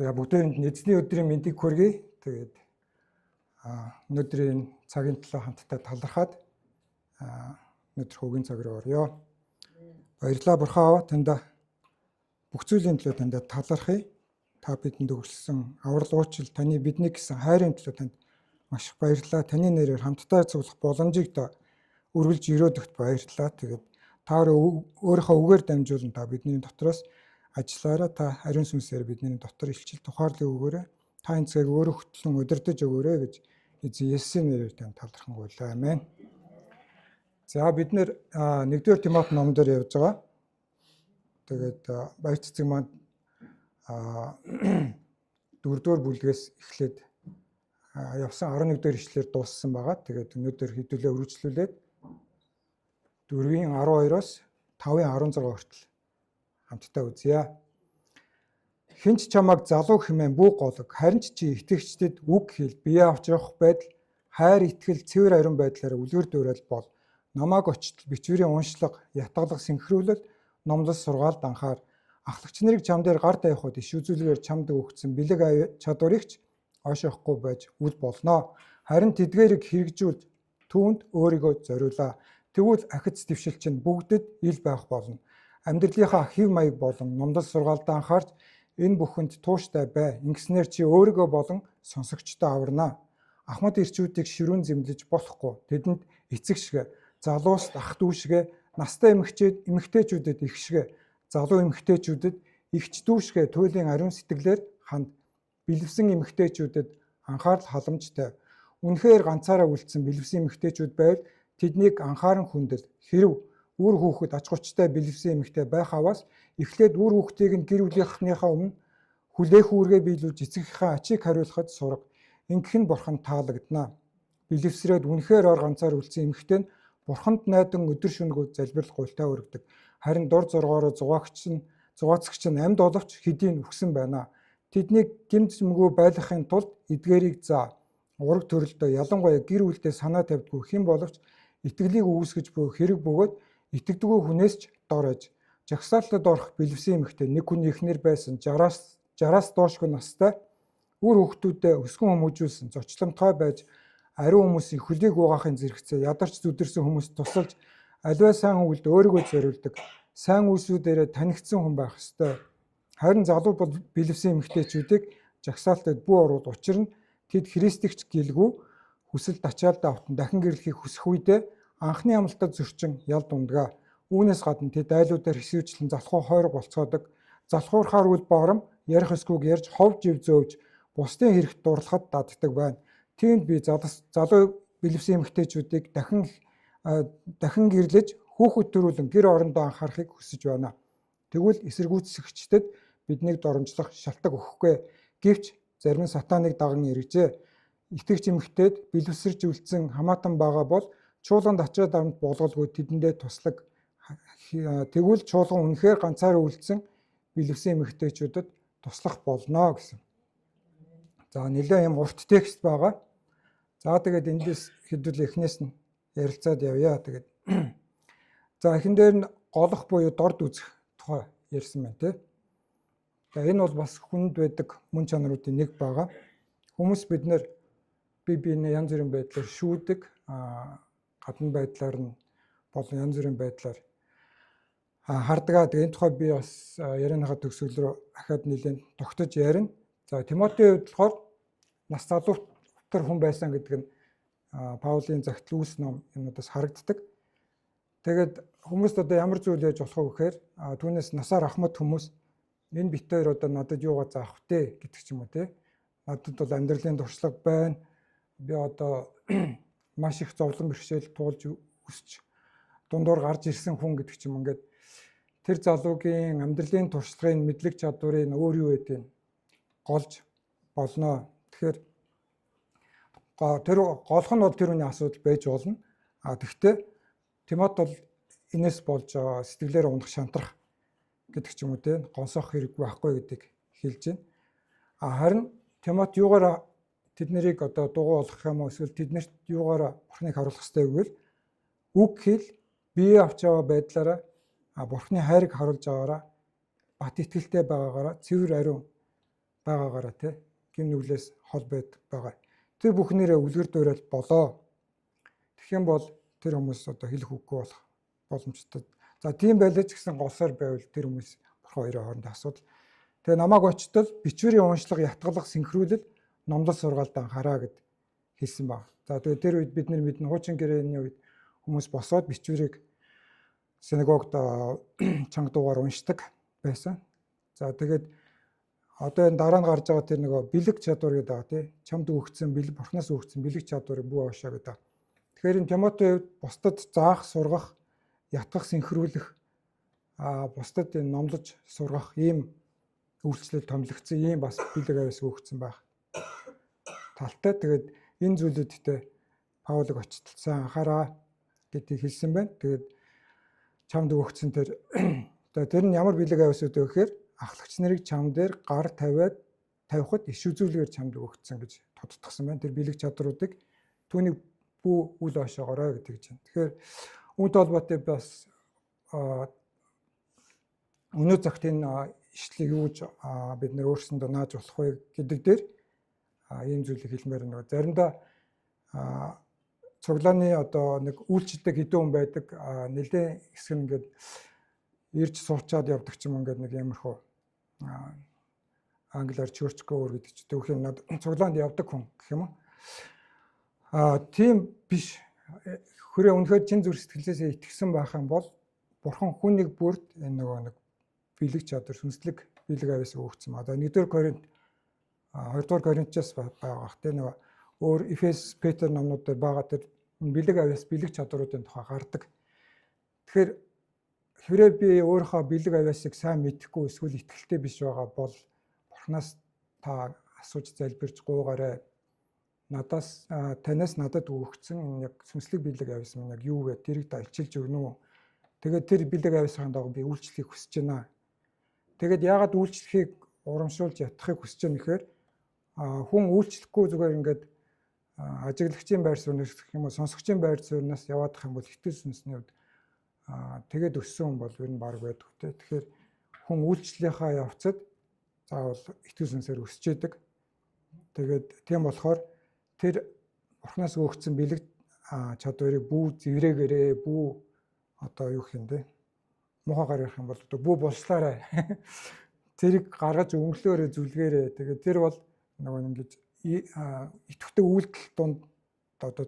За, бүгдээрэнд нь эзний өдрийн мэндийг хүргэе. Тэгээд өнөөдрийн цагийн төлөө хамтдаа талархаад өнөөдөр хөгийн цаг руу оръё. Баярлалаа, Бурхан Аав, танд бүх зүйлийн төлөө танд талархъя. Та бидэнд өгсөн аврал, уучлал, таны бидний гэсэн хайрын төлөө танд маш их баярлалаа. Таны нэрээр хамтдаа цуглах боломжийг та үргэлж өрөөдөгт баярлалаа. Тэгээд та өөрийнхөө үгээр дамжуулан та бидний дотроос ажиллаараа, та ариун сүнсээр бидний дотор илчил тухаарлыг өгөөрэй. Та энэ цагийг өөрөө хөтлөн удирдах өгөөрэй гэж эзэн Есүсийн нэрээр танд талархангуйлаа. Амен. За, бид нэр 1-р Тимот ном дээр явж байгаа. Тэгээд баяр цэцэг маань 4-р бүлгээс эхлээд явсан, 11-р ишлэлээр дууссан байгаа. Тэгээд өнөөдөр хэдүүлээ үргэлжлүүлээд 4-ийн 12-оос 5-ын 16 хүртэл хамтдаа үзье. Хэн ч чамайг залуу хэмээн бүү голог. Харин ч чи итгэгчдэд үг хэл, бие авч явах байдал, хайр, итгэл, цэвэр ариун байдлаар үлгэр дуурайл бол. Намааг очтол, бичвэрийн уншлага, ятгалах, синхруулал, номлол, сургаалд анхаар. Ахлагч нарыг чам дээр гар тавихад иш үзүүлгээр чамд өгөгдсөн бэлэг чадварыг ч ойшоохгүй байж үл болно. Харин тэдгээрийг хэрэгжүүлж түүнд өөрийгөө зориулаа. Тэгвэл ахиц дэвшил чинь бүгдэд ил байх болно. Амьдралынхаа хэв маяг болон номлол сургаалдаа анхаарч энэ бүхэнд тууштай бай. Ингэснээр чи өөрийгөө болон сонсогчдоо аварна. Ахмад эрчүүдийг ширүүн зэмлэж болохгүй. Тэдэнд эцэг шиг, залууст ах дүү шиг, настай эмэгтэйчүүдэд эх шиг, залуу эмэгтэйчүүдэд эгч дүү шиг туйлын ариун сэтгэлээр ханд. Бэлэвсэн эмэгтэйчүүдэд анхаарал халамжтай. Үнэхээр ганцаараа үлдсэн бэлэвсэн эмэгтэйчүүд байвал тэднийг анхааран хүндэл. Хэрэв үр хүүхэд ач гучтай бэлэвсэн эмэгтэй байх аваас эхлээд үр хүүхдийг нь гэр бүлийнхнийхаа өмнө хүлээх үүргээ биелүүлж эцэгийнхээ ачийг хариулахад сурга. Ингэх нь Бурханд таалагдана. Бэлэвсрээд үнэхээр ор ганцаар үлдсэн эмэгтэй нь Бурханд найдан өдөр шөнөгүй залбирал гуйлтай өргөдөг. Харин дур зоргоороо зугаацагч нь амьд боловч хэдийн үхсэн байна. Тэднийг гэм зэмгүй байлгахын тулд эдгээрийг заа. Ураг төрөлдөө, ялангуяа гэр бүлдээ санаа тавьдгүй хэн боловч итгэлийг үүсгэж буй хэрэг бөгөөд итгэдэггүй хүнээс ч дор аж. Жагсаалтад орох бэлэвсэн эмэгтэй нэг хүний эхнэр байсан, 60-аас доошгүй настай, үр хүүхдүүдэд өсгөн хүмүүжүүлсэн, зочломтгой байж, ариун хүмүүсийн хөлийг угаахын зэрэгцээ ядарч зүдэрсэн хүмүүст тусалж, аливаа сайн үйлд өөрийгөө зориулдаг, сайн үйлсүүдээрээ танигдсан хүн байх ёстой. Харин залуу бол бэлэвсэн эмэгтэйчүүдийг жагсаалтад бүү оруул. Учир нь тэд Христэгч гэлгүй хүсэл ачаалдаа автан дахин гэрлэхийг хүсэх үедээ анхны амлалтад зөрчин ял дундгаа. Үүнээс гадна тэд айлуудаар хэсүүчлэн залхуу хойрог болцоодог. Залхуурхаар үл боором ярих ёсгүйг ярьж, хов жив зөөж, бусдын хэрэгт дурлахад даддаг байна. Тиймд би залуу бэлэвсэн эмэгтэйчүүдийг дахин дахин гэрлэж, хүүхэд төрүүлэн гэр орондоо анхаарахыг хүсэж байна. Тэгвэл эсэргүүцэгчдэд биднийг доромжлох шалтаг өгөхгүй. Гэвч зарим нь сатаныг даган эргэжээ. Итгэгч эмэгтэйд бэлэвсэрч үлдсэн хамаатан байгаа бол чуулганд ачаа дарамт болголгүй тэдэндээ туслаг. Тэгвэл чуулган үнэхээр ганцаараа үлдсэн бэлэвсэн эмэгтэйчүүдэд туслах болно гэсэн. За, нэлээд юм урт текст байгаа. За, тэгээд эндээс хэдүүл эхнээс нь ярилцаад явъя. Тэгээд за, эхэн дээр нь голох буюу дорд үзэх тухай ярьсан байна, тий. За, энэ бол бас хүнд байдаг мөн чанаруудын нэг байгаа. Хүмүүс бид нэр бие биенээ янз бүрийн байдлаар шүүдэг, гадна байдлаар нь болон янз бүрийн байдлаар хардгаа. Тэгээ энэ тухай би бас ярианыхаа төгсгөл рүү ахаад нэлээд тогтож ярина. За, Тимотийн хувьд болохоор нас залуутар хүн байсан гэдэг нь Паулийн загтал, үйлс ном юмнуудаас харагддаг. Тэгээд хүмүүст одоо ямар зүйл яаж болох вэ гэхээр түүнээс насаар ахмад хүмүүс энэ бит хоёр одоо надад юугаа заах вэ гэдэг ч юм уу, те. Надад бол амьдралын туршлага байна. Би одоо маш их зовлон бэрхшээл туулж өсч дундуур гарч ирсэн хүн гэдэг ч юм, ингээд тэр залуугийн амьдралын туршлагын, мэдлэг чадварыг, өөр юу гэдгийг голж болно. Тэгэхээр тэр голох нь бол тэр хүний асуудал байж болно. А тэгвэл Тимот бол энэс болж сэтгэлээр унах, шантрах гэдэг ч юм уу, те, гонсоох хэрэг байхгүй гэдгийг хэлж байна. А харин Тимот юугаар тэд нарыг одоо дугуй болгох юм уу, эсвэл тэднэрт юугаар Бурхныг харуулах ёстой гэвэл үг хэл, бие авч яваа байдлаараа, Бурхны хайрыг харуулж байгаагаараа, бат итгэлтэй байгаагаараа, цэвэр ариун байгаагаараа тий гим нүглээс хол байд байгаа. Тэр бүхнээрээ үлгэр дуурайл болоо. Тэгэх юм бол тэр хүмүүс одоо хэлэх үггүй болох боломжтой. За тийм байлаа ч гэсэн голсоор байвал тэр хүмүүс бурхан хоёрын хоорондын асуудал. Тэгээ намайг очтол бичвэрийн уншлага, ятгалах, синхруулал, номлол сургаалд анхаараа гэд хэлсэн баг. За тэгээ тэр үед бид нар мэднэ, хуучин гэрээний үед хүмүүс босоод бичвэрийг синагогт чанга дуугаар уншдаг байсан. За тэгээд одоо энэ дараа нь гарч байгаа тэр нөгөө бэлэг чадвар гэдэг байгаа тий. Чамд өгөгдсөн бэлэг, бурхнаас өгөгдсөн бэлэг чадварыг бүү авшаа гэдэг. Тэгэхээр энэ Тимотийн хувьд бусдад заах, сургах, ятгах, синхруулах, бусдад энэ номлож сургах ийм үйлчлэл томилогдсон, ийм бас бэлэг авьяас өгөгдсөн байх талтай. Тэгээд энэ зүйлүүдтэй Паулыг очтолцсон анхаараа гэдгийг хэлсэн байна. Тэгээд чамд өгөгдсөн тэр одоо тэр нь ямар бэлэг авьяас үү гэхээр ахлагч нарыг чам дээр гар тавиад тавихад иш үзүүлгээр чамд өгөгдсөн гэж тодтгосон байна. Тэр бэлэг чадруудыг түүнийг бүү үл ойшоогоорой гэдэг чинь. Тэгэхээр үүнтэй холбоотой бас өнөө цагт энэ ишлэгийг юу гэж бид нэр өөрсөндөө нааж болох вэ гэдэг дээр ийм зүйлийг хэлмээр нэг заримдаа цуглааны одоо нэг үйлчлдэг хэдэн хүн байдаг, нэлээд хэсэг нь ингээд ирж суучаад явдаг ч юм, ингээд нэг иймэрхүү англиар church goer гэдэг ч төвх юм, цуглаанд явдаг хүн гэх юм уу. Тийм биш. Хэрвээ үнэхээр чин зүрх сэтгэлээсээ итгэсэн байх юм бол бурхан хүнийг бүрд энэ нөгөө нэг бэлэг чадвар, сүнслэг бэлэг авьяас өгсөн. Одоо 1-р Коринт, 2-р Коринтчаас байгаа бах тийм, нөгөө өөр Эфес, Петр номнууд дээр байгаа тэр бэлэг авьяас, бэлэг чадваруудын тухай гардаг. Тэгэхээр хэрвээ би өөрийнхөө бэлэг авьяасыг сайн мэдэхгүй эсвэл итгэлтэй биш байгаа бол бурхнаас та асууж залбирч гуйгаарай. Надаас, танаас надад өгөгдсөн яг сүнслэг бэлэг авьяас минь яг юу вэ? Тэрийг та илчилж өгнө үү? Тэгээд тэр бэлэг авьяасхийн дагуу би үйлчлэхийг хүсэж байна. Тэгээд яагаад үйлчлэхийг урамшуулж ятгахыг хүсэж байна гэхээр хүн үйлчлэхгүй зүгээр ингээд ажиглагчийн байр сууриас гэх юм уу, сонсогчийн байр сууриас яваадах юм бол итгэл сүнсний хувьд тэгээд өссөн хүн бол ер нь баг байдаг те. Тэгэхээр хүн үйлчлэлийнхаа явцад заавал итгэл сүнсээр өсөж идэг. Тэгээд тийм болохоор тэр бурхнаас өгөгдсөн бэлэг чадварыг бүү зэврээгээрээ, бүү одоо юу гэх юм бэ? Муухайгаар ярих юм бол одоо бүү булшлаарай. Тэрийг гаргаж өнгөлөөрөө зүлгээрээ. Тэгээд тэр бол нөгөө ингэж идэвхтэй үйлдэл дунд одоо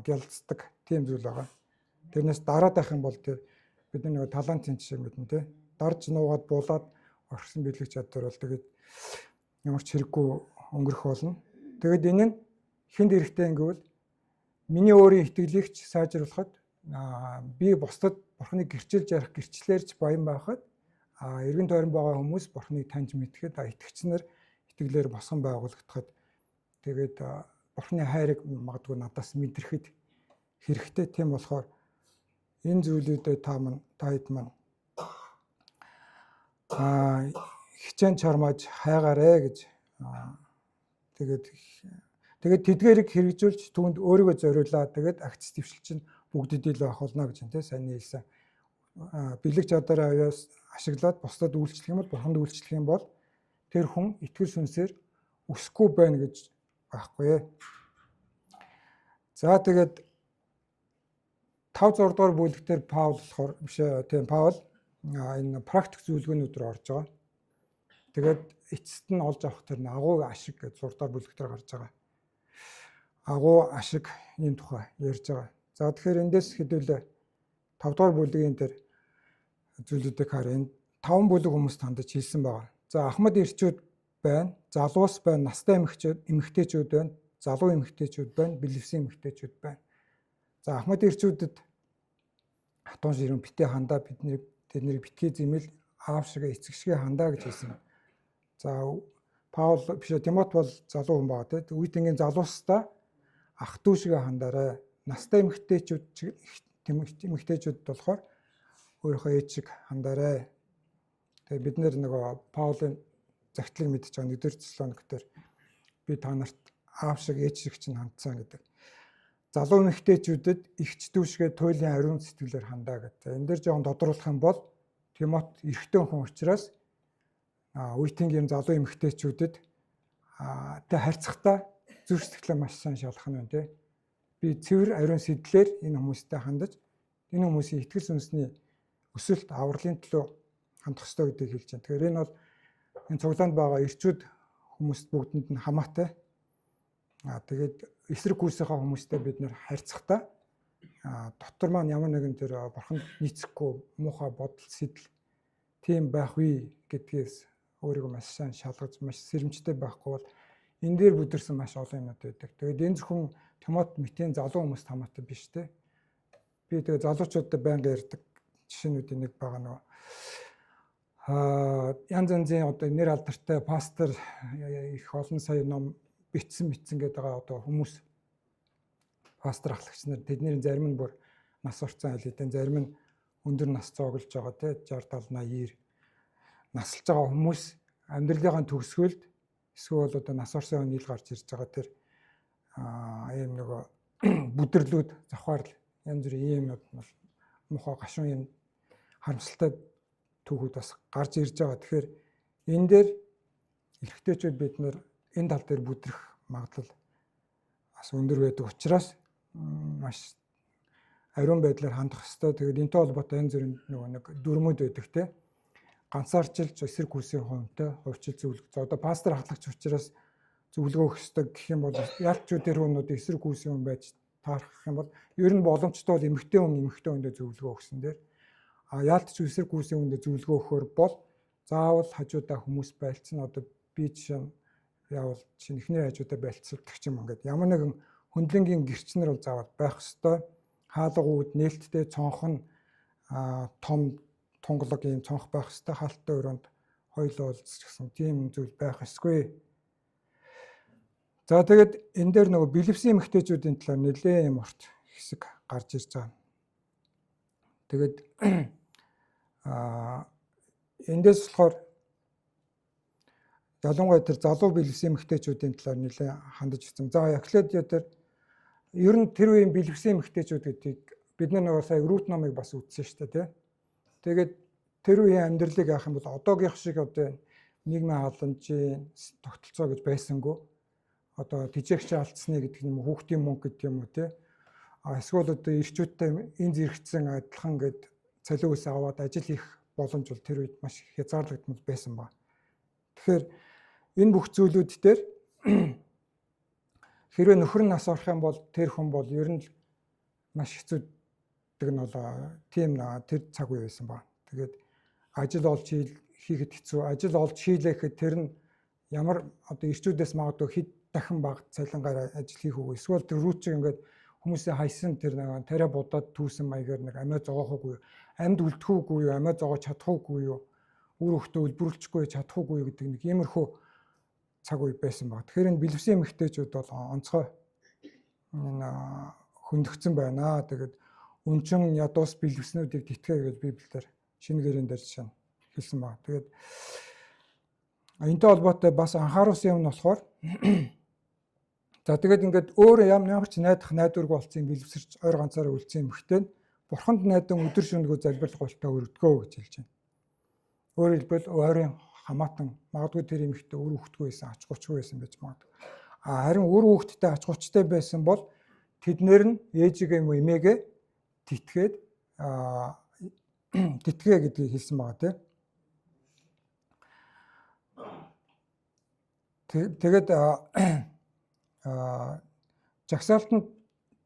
гялцдаг тийм зүйл байгаа. Тэрнээс дараад байх юм бол тэр бид нөгөө талантын жишээ мэднэ те. Дарж нуугаад буулаад орхисон бэлэг чадвар бол тэгээд ямар ч хэрэггүй өнгөрөх болно. Тэгээд энэ нь хүнд хэрэгтэй гэвэл миний өөрийн итгэлийг ч сайжруулахад, би бусдад бурхныг гэрчилж ярих гэрчлэлээр ч баян байхад, эргэн тойрон байгаа хүмүүс бурхныг таньж мэдхэд, итгэгч нар итгэлээр босгон байгуулагдахад, тэгээд бурхны хайрыг магадгүй надаас мэдрэхэд хэрэгтэй. Тийм болохоор энэ зүйлүүдэд та мань та хэд маань хичээн чармааж хайгаарэ гэж, тэгээд тэдгэрийг хэрэгжүүлж түүнд өөрийгөө зориулаа. Тэгээд агц дэвшил чинь бүгдэд илүү авах болно гэж тийм сайн хэлсэн. Бэлэг чадвараа авьяас ашиглаад бусдад үйлчлэх юм бол, бурханд үйлчлэх юм бол тэр хүн итгэл сүнсээр өсөхгүй байна гэж байхгүй. За тэгээд 5 6 дугаар бүлэг дээр Паул болохоор биш тийм, Паул энэ практик зөвлөгөөнүүд рүү орж байгаа. Тэгээд эцэст нь олж авах тэр агуу ашиг гэж 6 дугаар бүлэг дээр гарч байгаа. Агуу ашиг ийм тухай ярьж байгаа. За тэгэхээр эндээс хэдүүлээ 5 дугаар бүлгийн тэр зүйлүүдийг харъя. Энэ 5 бүлэг хүмүүс тандаж хэлсэн байгаа. За ахмад эрчүүд байна, залуус байна, настай эмэгтэйчүүд байна, залуу эмэгтэйчүүд байна, бэлэвсэн эмэгтэйчүүд байна. За ахмад эрчүүдэд хатуун ширүүн битээ хандаа, бидний тэднийг битгий зэмэл, аав шиг эцэг шиг хандаа гэж хэлсэн. За Паул биш, Тимот бол залуу хүн байгаа тийм. Үеийнгийн залуустаа ах дүү шиг хандаарай. Настай эмэгтэйчүүд эмэгтэйчүүд болохоор өөрийнхөө ээж шиг хандаарай. Тэгээ бид нөгөө Паулын загтлыг мэдчихэж байгаа, 1-р Тесалоник дээр би та нарт аав шиг ээж шиг чинь хандсан гэдэг. Залуу эмэгтэйчүүдэд эгч дүү шигээ туйлын ариун сэтгэлээр хандаа гэдэг. Энэ дээр жоохон тодруулах юм бол Тимот эрэгтэй хүн учраас үеийнгийн залуу эмэгтэйчүүдэд Тэг харьцахдаа зүрх сэтгэлээ маш сайн шалгах нь байна, тий. Би цэвэр ариун сэтлээр энэ хүмүүстэй хандаж, энэ хүмүүсийн итгэл сүнсний өсөлт, авралын төлөө хандах ёстой гэдгийг хэлж байна. Тэгэхээр энэ бол энэ цуглаанд байгаа эрчүүд хүмүүст бүгдэнд нь хамаатай. Тэгээд эсрэг гүйсийнхаа хүмүүстэй бид нэр харьцахдаа дотор маань ямар нэгэн тэр бурханд нийцэхгүй муухай бодол, сэтэл тийм байх вэ гэдгээс өөрийгөө маш сайн шалгаж, маш сэрэмжтэй байхгүй бол энэ дээр бүдэрсэн маш олон юмнууд байдаг. Тэгээд энэ зөвхөн Тимот мэтийн залуу хүмүүст хамаатай биш те. Би тэгээ залуучуудад байнга ярьдаг жишээнүүдийн нэг байгаа, нөгөө янз янзын одоо нэр алдартай пастор, их олон сая ном бичсэн бичсэн гэдэг байгаа одоо хүмүүс, пастор ахлагч нар, тэдний зарим нь бүр нас орцсон аль хэдийн, зарим нь өндөр нас зооглож байгаа те, 60, 70, 80, 90 насалж байгаа хүмүүс амьдралынхаа төгсгөлд эсвэл одоо нас орсон нийл гарч ирж байгаа тэр ийм нөгөө бүдэрлүүд, завхаарл, янз бүрийн ийм юмнууд бол муухай гашуун юм харамсалтай түүхүүд бас гарч ирж байгаа. Тэгэхээр энэ дээр эрэгтэйчүүд бид нар энэ тал дээр бүдрэх магадлал бас өндөр байдаг учраас маш ариун байдлаар хандах ёстой. Тэгээд энэтэй холбоотой янз бүрийн нөгөө нэг дүрмүүд байдаг те. Ганцаарчилж эсрэг гүйсийн хүнтэй хувьчил зөвлөх. За, одоо пастор ахлагч учраас зөвлөгөө өгөх ёстой гэх юм бол ялч тэр хүмүүд эсрэг гүйсийн хүн байж таарах юм бол ер нь боломжтой бол эмэгтэй хүн эмэгтэй хүндээ зөвлөгөө өгсөн дээр, а яалтч эсрэг гүйсийн хүндээ зөвлөгөө өгөхөөр бол заавал хажуудаа хүмүүс байлцсан, одоо би жишээ нь яавал чинь эхнэр хажуудаа байлцдаг ч юм, ингээд ямар нэгэн хөндлөнгийн гэрчнэр бол заавал байх ёстой. Хаалга үүд нээлттэй, цонх нь том тунгалаг ийм цонх байх ёстой. Хаалттай өрөөнд хоёулаа уулзч гэсэн тийм зүйл байх ёсгүй. За, тэгээд энэ дээр нөгөө бэлэвсэн эмэгтэйчүүдийн талаар нэлээд юм урт хэсэг гарч ирж байгаа. Тэгээд эндээс болохоор ялангуяа тэр залуу бэлэвсэн эмэгтэйчүүдийн талаар нэлээд хандаж ирсэн. За, эхлээд тэр ер нь тэр үеийн бэлэвсэн эмэгтэйчүүд гэдгийг бид нар нөгөө сая Рут номыг бас үзсэн шүү дээ, тий. Тэгээд тэр үеийн амьдралыг яах юм бол одоогийнх шиг одоо нийгмийн халамжийн тогтолцоо гэж байсангүй. Одоо тэжээгч алдсны гэдэг юм, хүүхдийн мөнгө гэдэг юм уу, тий. А эсвэл одоо эрчүүдтэй энэ зэрэгцэн адилхан гэд цалин үс аваад ажил хийх боломж бол тэр үед маш хязгаарлагдмал байсан ба. Тэгэхээр энэ бүх зүйлүүд дээр хэрвээ нөхөр нь нас орох юм бол тэр хүн бол ер нь маш хэцүүдэг нь бол тийм тэр цаг үе байсан ба. Тэгээд ажил олж хийхэд хэцүү, ажил олж хийлээ гэхэд тэр нь ямар одоо эрчүүдээс магадгүй хэд дахин бага цалингаар ажил хийх үгүй. Эсвэл тэр рүү чиг ингээд хүмүүсийн хайсан тэр нэг тариа будаад түүсэн маягаар нэг амиа зогоохоогүй, амьд үлдэхүүгүй юу, амиа зогоож чадахуугүй юу, үр хөвгтөө үлбэрлэхгүй чадахуугүй гэдэг нэг иймэрхүү цаг үе байсан баг. Тэгэхээр энэ бэлэвсэн эмэгтэйчүүд бол онцгой энэ хөндөгцөн байна. Тэгээд өнчин ядуус бэлэвснүүдийг тэтгэ гэж Библиэлд шинэ гэрэн дээр жишээ нь хэлсэн баг. Тэгээд энэтэй холбоотой бас анхааруулсан юм нь болохоор, за, тэгээд ингээд өөр ямар ч найдах найдваргүй болсон бэлэвсэрч ойр ганцаараа үлдсэн эмэгтэй нь бурханд найдан өдөр шөнөгүй залбирал гуйлтаа өргөдгөө гэж хэлж байна. Өөрөөр хэлбэл ойрын хамаатан, магадгүй тэр эмэгтэй үр хүүхэдгүй байсан, ач гучгүй байсан байж магадгүй. А харин үр хүүхэдтэй, ач гучтай байсан бол тэднэр нь ээжигээ юм уу эмээгээ тэтгээд тэтгээ гэдгийг хэлсэн байгаа, тийм. Тэгээд жагсаалтанд,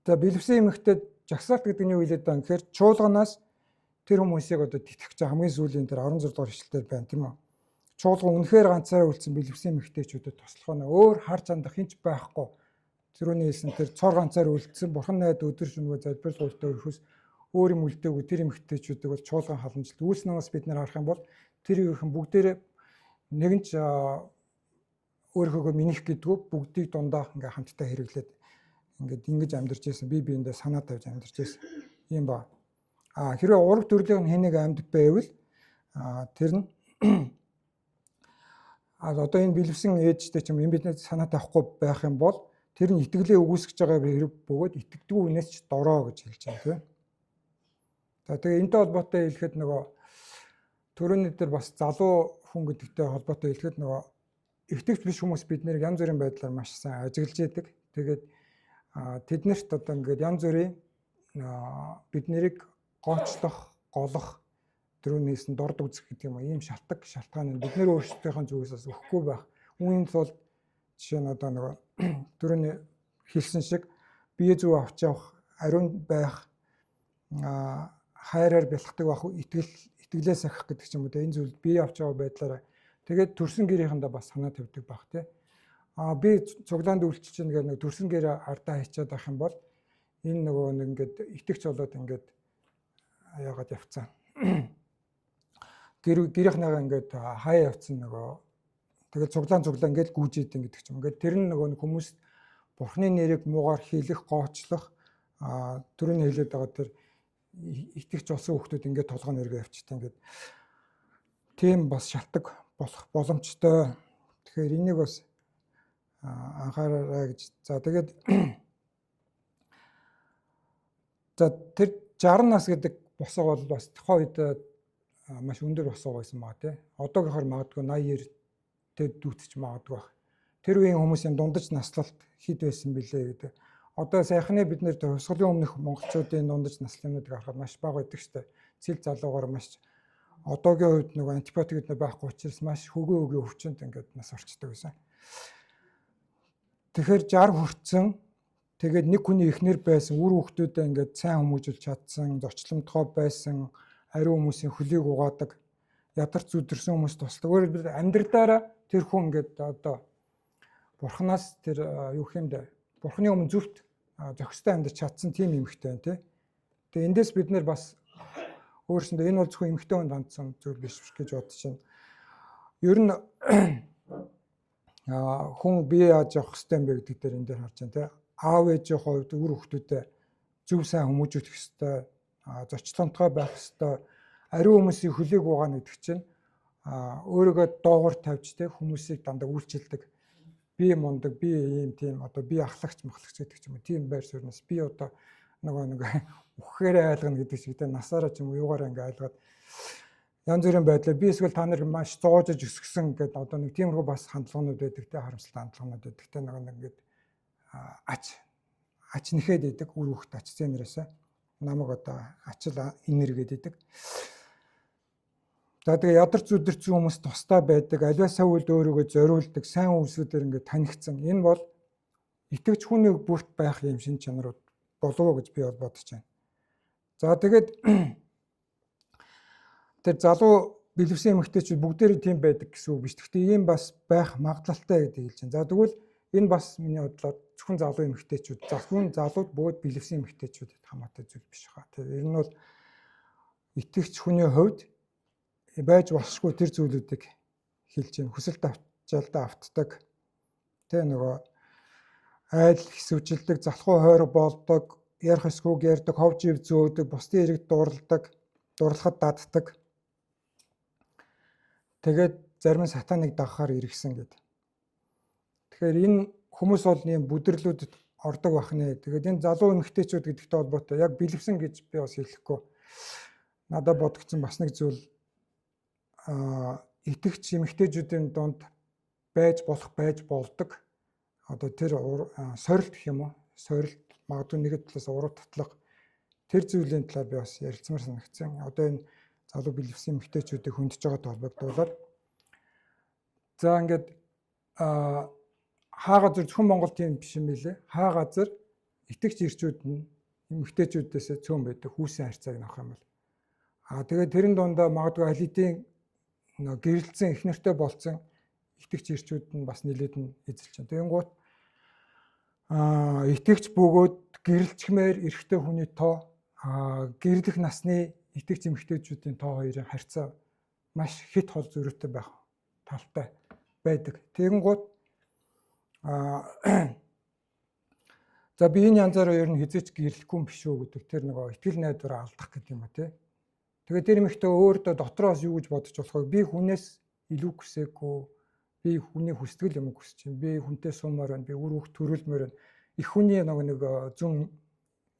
за, бэлэвсэн эмэгтэй жагсаалт гэдэг нь юу хэлээд байгаа юм гэхээр чуулганаас тэр хүмүүсийг одоо тэтгэх гэж хамгийн сүүлийн тэр 16 дугаар ишлэлээр байна, тийм үү? Чуулган үнэхээр ганцаараа үлдсэн бэлэвсэн эмэгтэйчүүдэд туслах нь, өөр харж хандах хинч байхгүй. Тэрүүний хэлсэн тэр цор ганцаар үлдсэн, бурхан найд өдөр шөнөгүй залбирал гуйлтаа өрхөөс өөр юм үлдээгүй тэр эмэгтэйчүүдийг бол чуулган халамжилт. Үйлс намаас бид нар харах юм бол тэр үеийнхэн бүгдээрээ нэгэн ч өөрийнхөө минийх гэдгүү бүгдийг дундаа ингээ хамтдаа хэрэглээд ингээд ингэж амьдарч байсан. Би биендээ санаа тавьж амьдарч байсан. Ийм ба. А хэрвээ ураг төрлийн хэн нэг амьд байвал тэр нь одоо энэ бэлэвсэн ээжтэй ч юм энэ бидний санаа тавихгүй байх юм бол тэр нь итгэлээ үгүйсгэж байгаа хэрэг бөгөөд итгэдэггүй хүнээс ч дороо гэж хэлж байгаа, тийм. За, тэгээ энэтэй холбоотой хэлэхэд нөгөө төрөний дээр бас залуу хүн гэдэгтэй холбоотой хэлэхэд нөгөө итгэвч биш хүмүүс бид нэр янз бүрийн байдлаар маш сайн ажиглаж яадаг. Тэгээд тэднэрт одоо ингээд янз бүрийн бид нэрийг гоочлох, голох, тэрүүнээс нь дорд үзэх гэдэг юм уу, ийм шалтгаан нь бид нэр өөрсдийнхөө зүгээс бас өгөхгүй байх. Үүний тулд жишээ нь одоо нөгөө түрүүний хэлсэн шиг бие зүв авч явах, ариун байх, хайраар бэлхдэг байх, итгэлээ сахих гэдэг ч юм уу, энэ зүйлд бие авч явах байдлаараа тэгээд төрсөн гэрийнхэндээ бас санаа тавьдаг байх тий. Би цуглаанд үйлчилж чинь гэдэг нэг төрсөн гэрээ ардаа хийчихэд байх юм бол энэ нөгөө нэг ингээд итгэвч болоод ингээд яагаад явцсан. Гэрийнхнээгаа ингээд хаяа явцсан нөгөө тэгээд цуглаан ингээд гүйж идэв гэдэг ч юм. Ингээд тэр нь нөгөө хүмүүс Бурхны нэрийг муугаар хийлэх, гоочлох, түрүүний хэлээд байгаа тэр итгэвч болсон хүмүүс ингээд толгой нэргээ явчихсан ингээд тийм бас шалтгаан болох боломжтой. Тэгэхээр энийг бас анхаараарай гэж. За тэгээд за тэр 60 нас гэдэг босго бол бас тухайн үед маш өндөр босго байсан баа тий. Одоогийнхоор магадгүй 80 90-тэй дүүцэж магадгүй байх. Тэр үеийн хүмүүсийн дундаж наслалт хэд байсан бilé гэдэг. Одоо саяхны бид нэр хувьсгалын өмнөх монголчуудын дундаж наслалнуудыг харахад маш бага байдаг штэ. Цэл залуугаар маш одоогийн үед нөгөө антибиотик гэдэг байхгүй учраас маш хөгөө өвчнөд ингээд нас орчдөг байсан. Тэгэхээр 60 хүртсэн, тэгээд нэг хүний эхнэр байсан, үр хүүхдүүдээ ингээд сайн хүмүүжүүлж чадсан, зочломтгой байсан, ариун хүмүүсийн хөлийг угаадаг, ядарч зүдэрсэн хүмүүс тусдаг. Өөрөөр хэлбэл амьдралаараа тэр хүн ингээд одоо Бурханаас тэр юу гэх юм бэ? Бурханы өмнө зөвхт зохистой амьдарч чадсан тийм эмэгтэй байна тий. Тэгээ эндээс бид нэр бас өөрсөндөө энэ бол зөвхөн эмэгтэй хүнд хандсан зүйл биш гэж бодож байна. Ер нь хүн бие яаж явах хэвтэй юм бэ гэдэг дээр энэ дээр харж байна тий. Аав ээжийн хувьд үр хүүхдүүдэд зөв сайн хүмүүжүүлэх хэвтэй, зочломтгой байх хэвтэй, ариун хүмүүсийн хөлийг угаана гэдэг чинь өөрийгөө доогуур тавьж тий хүмүүсийг дандаа үйлчилдэг. Би мундаг, би ийм тийм одоо би ахлагч махлагч гэдэг ч юм уу тийм байр суурнаас би одоо нөгөө нэг үхэхээрээ айлгана гэдэг шиг тий насаараа ч юм уу юугаараа ингээ айлгаад янз бүрийн байдлаар би эсвэл та нар маш зоожиж өсгсөн гэдэг одоо нэг тиймэрхүү бас хандлаганууд байдаг тий, харамсалтай хандлаганууд байдаг тий, нөгөө нэг ингээд ач нэхэд идэг, үр хүүхд ач зэнэрээсээ намайг одоо ачил инэргээд идэг. За тэгээ ядарч зүдэрсэн хүмүүс тусдаа байдаг, аливаа сайн үйлд өөрийгөө зориулдаг, сайн үйлсүүдээр ингээд танигдсан. Энэ бол итгэвч хүний бүрт байх юм шин чанарууд болов уу гэж би бол бодож байна. За тэгээд тэр залуу бэлэвсэн эмэгтэйчүүд бүгдээрээ тийм байдаг гэсэн үг биш. Гэхдээ ийм бас байх магадлалтай гэдэг хэлж байна. За тэгвэл энэ бас миний бодлоор зөвхөн залуу эмэгтэйчүүд, зөвхөн залууд бөгөөд бэлэвсэн эмэгтэйчүүдэд хамаатай зүйл биш хаа. Тэр ер нь бол итгэгч хүний хувьд байж болшгүй тэр зүйлүүдийг хэлж байна. Хүсэлт авчаалдаа автдаг. Тэ нөгөө айл хэсвжилдэг, залхуу хойр болдог, ярих эсхүүг ярьдаг, хов жив зөөдөг, бусдын хэрэг дурладаг, дурлахад даддаг. Тэгээд зарим нь сатаныг дагахаар эргэсэн гэдэг. Тэгэхээр энэ хүмүүс бол ийм бүдэрлүүдэд ордог байх нэ. Тэгээд энэ залуу эмэгтэйчүүд гэдэгтэй холбоотой яг бэлэвсэн гэж би бас хэлэхгүй. Надад бодогдсон бас нэг зүйл итгэгч эмэгтэйчүүдийн дунд байж болох байж болдог. Одоо тэр сорилт гэх юм уу? Сорилт магадгүй нэг талаас уруу татлага тэр зүйлийн талаар би бас ярилцмаар санагдсан. Одоо энэ залуу бэлэвсэн эмэгтэйчүүдийг хөндөж байгаатай холбогдуулаад. За ингээд хаа газар зөвхөн Монгол тийм биш юм билээ. Хаа газар итгэгч ирчүүд нь эмэгтэйчүүдээс цөөн байдаг, хүүсэн харьцааг авах юм бол. Тэгээд тэрэн дундаа магадгүй аль хэдийн гэрэлтсэн их нэртэй болцсон итгэгч ирчүүд нь бас нэлээд нь эзэлж байна. Тэгэнгүүт итгэгч бөгөөд гэрэлчмээр эрэгтэй хүний тоо, гэрлэх насны итгэгч эмэгтэйчүүдийн тоо хоёрын харьцаа маш хит хол зөрүүтэй байх талтай байдаг. Тэгэнгүүт за би энэ янзаараа ер нь хизээч гэрлэхгүй юм биш үү гэдэг тэр нөгөө итгэл найдвараа алдах гэдэг юм ба тий. Тэгээд тэр эмэгтэй өөртөө дотроос юу гэж бодож болох вэ? Би хүнээс илүү хүсээгүй, би хүний хүсдэг юм хүсэж байна. Би хүнтэй суумаар байна. Би үр хүүхд төрүүлмээр байна. Их хүний нөгөө нэг зүүн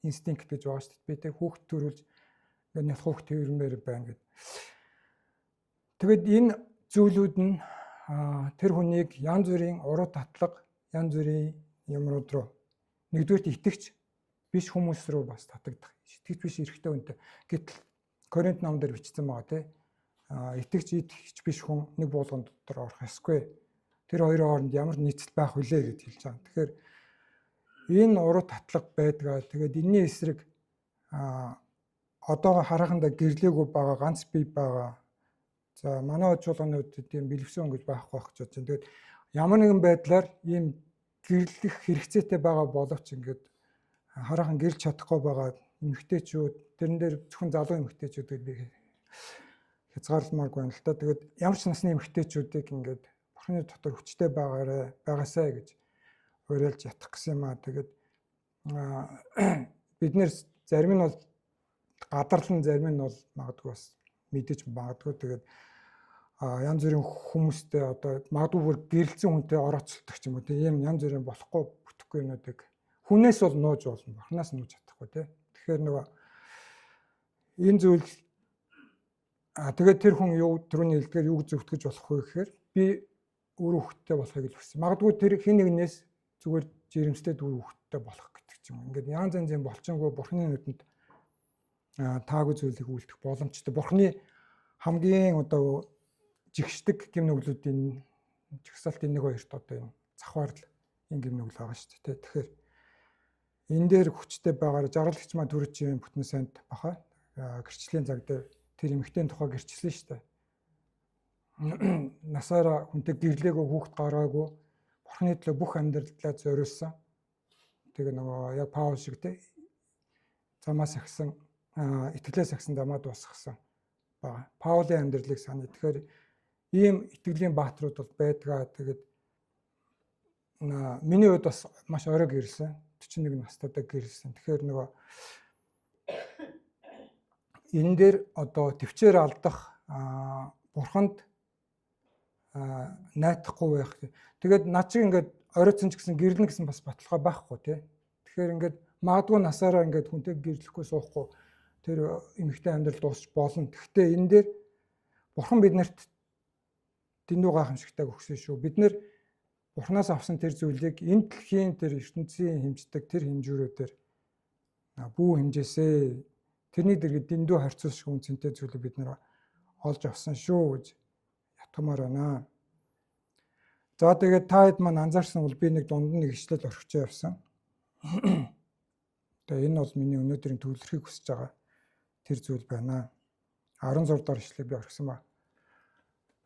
инстинкт гэж байгаа шүү дээ. Би тэг хүүхд төрүүлж ингээд нялх хүүхд төрмээр байна гэд. Тэгээд энэ зүйлүүд нь тэр хүнийг янз бүрийн уруу татлага, янз бүрийн юмрууд руу, нэгдүгээрт итгэгч биш хүмүүс рүү бас татагдах. Итгэгч биш эрэгтэй хүнтэй. Гэтэл Коринт ном дээр бичсэн байгаа, тий. Итгэгч, итгэгч биш хүн нэг буулган дотор орох ёсгүй. Тэр хоёрын хооронд ямар нийцэл байх вүлээ гэж хэлж байгаа. Тэгэхээр энэ уруу татлага байдгаа. Тэгээд энэний эсрэг одоо хараханда гэрлээгүй байгаа ганц бие байгаа. За, манай чуулганууд тийм бэлэвсэн гэж байхгүй байх гэж бодож байна. Тэгээд ямар нэгэн байдлаар ийм гэрлэх хэрэгцээтэй байгаа боловч ингээд хараахан гэрлж чадахгүй байгаа эмэгтэйчүүд, тэрэн дээр зөвхөн залуу эмэгтэйчүүдийг би хязгаарламааргүй байна л та. Тэгээд ямар ч насны эмэгтэйчүүдийг ингээд Бурхны дотор хүчтэй байгаарай, байгаасай гэж уриалж ятгах гэсэн юм аа. Тэгээд бид нэр зарим нь бол гадарлан, зарим нь бол магадгүй бас мэдэж магадгүй. Тэгээд янз бүрийн хүмүүстэй, одоо магадгүй бүр гэрэлцэн хүнтэй орооцолдог ч юм уу, тийм янз бүрийн болохгүй бүтэхгүй юмнуудыг хүнээс бол нууж болно, Бурханаас нууж чадахгүй, тийм. Тэгэхээр нөгөө энэ зүйл тэгээд тэр хүн юу түрүүний хэлдгээр юу зөвтгөж болох вэ гэхээр би үр хөвгттэй болохыг л хүссэн. Магадгүй тэр хэн нэгнээс зүгээр жирэмслээд үр хөвгттэй болох гэдэг ч юм уу. Ингээд янз янзын болчонгүй Бурханы нүдэнд таагүй зүйлийг үйлдэх боломжтой. Бурханы хамгийн одоо жигшдэг гэм нүглүүдийн жагсаалтын нэг хоёрт одоо энэ завхаар л энэ гэм нүгэл байгаа шүү дээ. Тэгэхээр энэ дээр хүчтэй байгаараа. Жаргалагч маань түрүүчийн бүтэн сайнд баха гэрчлийн цаг дээр тэр эмэгтэйн тухай гэрчилсэн шүү дээ. Насаараа хүнтэй гэрлээгүй, хүүхэд гаргаагүй, Бурханы төлөө бүх амьдралаа зориулсан. Тэгээ нөгөө яг Паул шиг те замаа сахисан, итгэлээ сахисан, замаа дуусгасан байгаа. Паулийн амьдралыг саная. Тэгэхээр ийм итгэлийн баатрууд бол байдгаа. Тэгээд миний хувьд бас маш орой гэрэлсэн. 41 настайдаа гэрэлсэн. Тэгэхээр нөгөө энэ дээр одоо төвчээр алдах, бурханд найдахгүй байх. Тэгээд над шиг ингээд оройтсон ч гэсэн гэрлэнэ гэсэн бас баталгаа байхгүй, тий. Тэгэхээр ингээд магадгүй насаараа ингээд хүнтэй гэрлэхгүй суухгүй тэр эмэгтэй амьдрал дуусч болно. Гэхдээ энэ дээр Бурхан биднэрт дэндүү гайхамшигтайг өгсөн шүү. Бид нэр Бурханаас авсан тэр зүйлийг энэ дэлхийн тэр ертөнцийн хэмждэг тэр хэмжүүрүүдээр бүү хэмжээсээ. Тэрний дэргэд дэндүү харьцуулшгүй үнцэнтэй зүйлийг бид нэр олж авсан шүү гэж ятгамаар байна. За, тэгээд та хэд маань анзаарсан бол би нэг дунд нь нэг ишлэл орхиж явсан. Тэгээ энэ бол миний өнөөдрийн төвлөрөхийг хүсэж байгаа тэр зүйл байна. 16 дахь ишлэлийг би орхисон ба.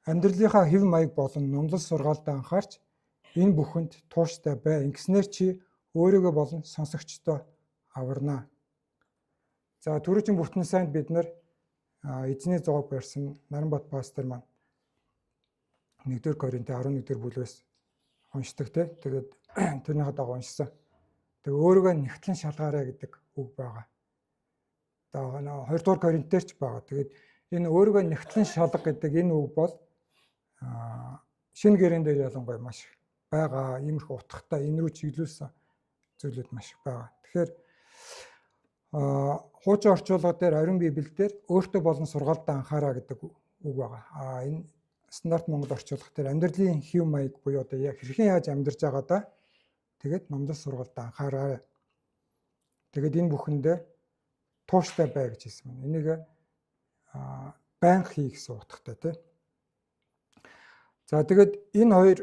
Амьдралынхаа хэв маяг болон номлол сургаалдаа анхаарч энэ бүхэнд тууштай бай. Ингэснээр чи өөрийгөө болон сонсогчдоо аварнаа. За, түрүүчийн бүтэн сайнд бид нар эзний зоог барьсан Наранбат пастор маань 1-р Коринтын 11-р бүлгээс уншдаг, те. Тэгээд тэрнийхээ дагуу уншсан. Тэгээ өөрийгөө нягтлан шалгаарай гэдэг үг байгаа. За, 2-р Коринт дээр ч байгаа. Тэгээд энэ өөрийгөө нягтлан шалга гэдэг энэ үг бол шинэ гэрээн дээр ялангуяа маш их байгаа. Иймэрхүү утгатай энэ рүү чиглүүлсэн зүйлүүд маш их байгаа. Тэгэхээр хуучин орчуулга дээр, ариун Библиэл дээр өөртөө болон сургаалдаа анхаараа гэдэг үг байгаа. Энэ стандарт Монгол орчуулга дээр амьдралын хэв маяг буюу одоо яг хэрхэн яаж амьдарч байгаадаа, тэгээд номлол сургаалдаа анхаараа. Тэгээд энэ бүхэндээ тууштай бай гэж хэлсэн байна. Энийг байнга хий гэсэн утгатай, тий. За, тэгээд энэ хоёр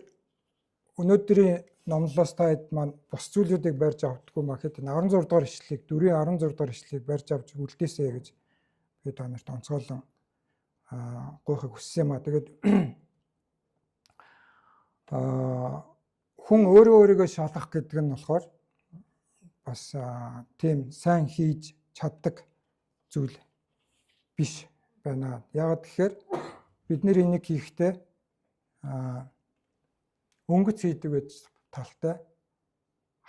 өнөөдрийн номлолоос та хэд маань бус зүйлүүдийг барьж авдаггүй маа гэхэд 16 дугаар ишлэлийг, 4-ийн 16 дугаар ишлэлийг барьж авч үлдээсэй гэж би та нарт онцгойлон гуйхыг хүссэн юм а. Тэгээд хүн өөрөө өөрийгөө шалгах гэдэг нь болохоор бас тийм сайн хийж чаддаг зүйл биш байна. Яагаад гэхээр бид нэр энийг хийхдээ өнгөц хийдэг байж талтай,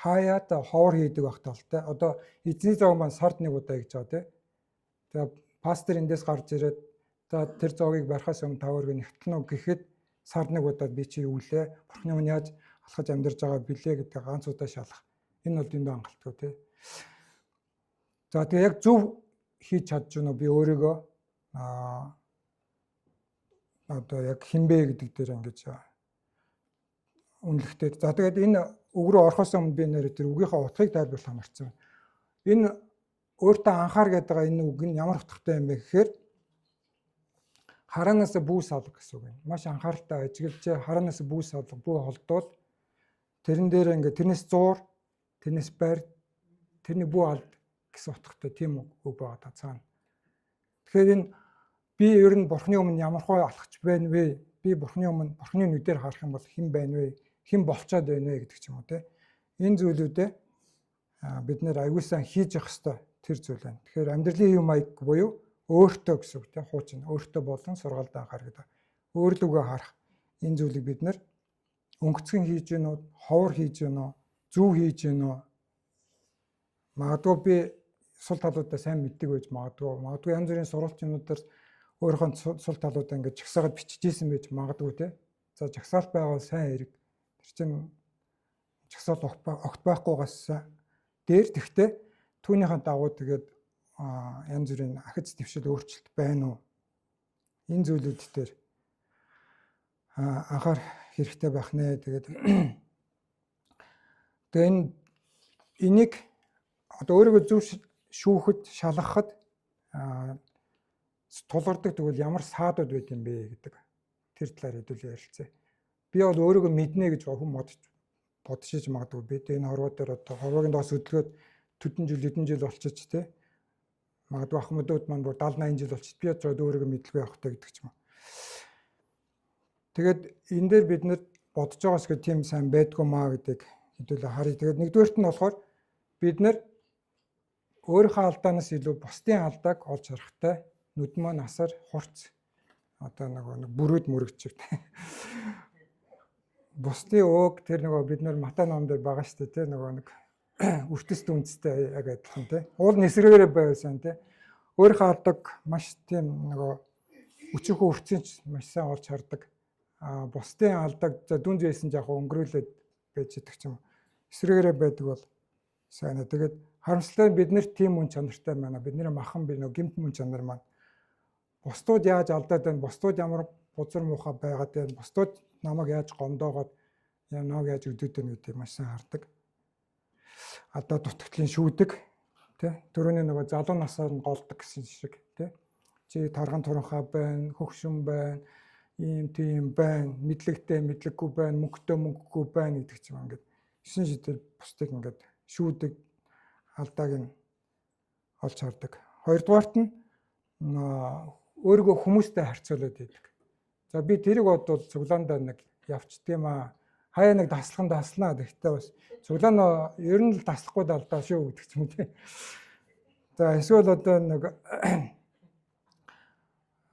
хаяад ховор хийдэг байх талтай. Одоо эзний зоог маань сард нэг удаа гэж байгаа, тий. Тэгээ пастор эндээс гарч ирээд, за, тэр зоогийг барихаас өмнө та өөрийгөө нягтлана уу гэхэд сард нэг удаа би чи юу лээ? Бурхны өмнө яаж алхаж амьдарч байгаа билээ гэдэг ганц удаа шалах. Энэ бол дэндүү хангалтгүй, тий. За, тэгээ яг зөв хийж чадж гэнэ үү би өөрийгөө одоо яг хэн бэ гэдэг дээр ингэж Үнэлэхтэй. За, тэгээд энэ үг рүү орохоос өмнө би нэр тэр үгийнхээ утгыг тайлбарлах амарсан. Энэ өөртөө анхаар гэдэг байгаа энэ үг нь ямар утгатай юм бэ гэхээр хараанаас бүү салга гэсэн үг юм. Маш анхааралтай ажиглаж, хараанаас бүү салга, бүү холдуул, тэрэн дээр ингээд тэрнээс зуур, тэрнээс байр, тэрний бүү алд гэсэн утгатай тийм үг байгаа та цаана. Тэгэхээр энэ би ер нь Бурхны өмнө ямар хөө алхаж байна вэ? Би Бурхны өмнө, Бурхны нүдээр харах юм бол хэн байна вэ? Хэн болцоод байна вэ гэдэг ч юм уу, те. Энэ зүйлүүдээ бид нэр аягүй сайн хийж явах ёстой тэр зүйл байна. Тэгэхээр амьдралын юм маяг буюу өөртөө гэсэн үг, те, хуучин өөртөө болон сургаалд анхаар гэдэг. Өөрлөгөө харах энэ зүйлийг бид нэр өнгөцгөн хийж гэнэ үү, ховор хийж гэнэ үү, зөв хийж гэнэ үү? Магадгүй би сул талуудаа сайн мэддэг байж магадгүй. Магадгүй янз бүрийн сургалт юмнуудаар өөрийнхөө сул талуудаа ингээд жагсаагаад бичижсэн байж магадгүй, те. За, жагсаалт байгаа сайн хэрэг. Тэр чинь жагсаал огт байхгүйгаас дээр, тэгтээ түүнийхээ дагуу тэгээд янз бүрийн ахиц дэвшил, өөрчлөлт байна уу? Энэ зүйлүүд дээр анхаарах хэрэгтэй байх нэ. Тэгээд тэгээ энэ энийг одоо өөрийгөө зөв шүүхэд, шалгахад тулгардаг тэгвэл ямар саадууд байд юм бэ гэдэг тэр талаар хэдүүлээ ярилцъя. Би бол өөрийгөө мэднэ гэж хүн бодож бодшиж магадгүй. Би энэ хорвоо дээр одоо хорвоогийн доос хөдөлгөөд төдөн жил, хэдэн жил болчих те. Магадгүй ахмадууд маань бүр 70 80 жил болчих. Би одоо өөрийгөө мэдлгүй явах та гэдэг ч юм уу. Тэгээд энэ дээр бид нар бодож байгаас гэх тийм сайн байдгүй маа гэдэг хэдүүлээ харъя. Тэгээд нэгдүгээрт нь болохоор бид нар өөрийнхөө алдаанаас илүү бусдын алдааг олж харахтай, нүд маань асар хурц, одоо нөгөө нэг бүрүүд мөрөгчөг. Бусдын өөг, тэр нөгөө бид нар Матай ном дээр байгаа шүү дээ, нөгөө нэг өртөс дүнцтэй яг адилхан, тий. Уул нисрэгээрээ байсан, тий. Өөрийнхөө алдааг маш тийм нөгөө өчүүхэн өртсөн ч маш сайн олж хардаг. А бусдын алдааг за дүн зээсэн яг өнгөрүүлээд байж идэг ч юм. Эсрэгээрээ байдаг бол сайн. Тэгээд харамсалтай нь бид нэр тийм мөн чанартай байна. Бидний махан би нөгөө гэмт мөн чанар маань бусдууд яаж алдаад байна, бусдууд ямар бузар муухай байгаад байна, бусдууд намайг яаж гомдоогоод, намайг яаж өдөөд байна гэдгийг маш сайн хардаг. Одоо дутагдлын шүүдэг, тий. Төрөний нөгөө залуу насаар нь голдог гэсэн шиг, тий. Чи тарган туранхай байна, хөгшин байна, ийм тийм байна, мэдлэгтэй, мэдлэггүй байна, мөнгөтэй, мөнгөгүй байна гэдэг ч юм, ингээд шин шидэл бусдыг ингээд шүүдэг, алдааг нь олж хардаг. Хоёрдугаарт нь өөрийгөө хүмүүстэй харьцуулаад байдаг. За, би тэрийг бодвол цуглаандаа нэг явчдгийм аа. Хаяа нэг таслахын таслана. Тэгтээ бас цуглаан ер нь л таслахгүй далдаа шүү гэдэг ч юм, тийм. За, эсвэл одоо нэг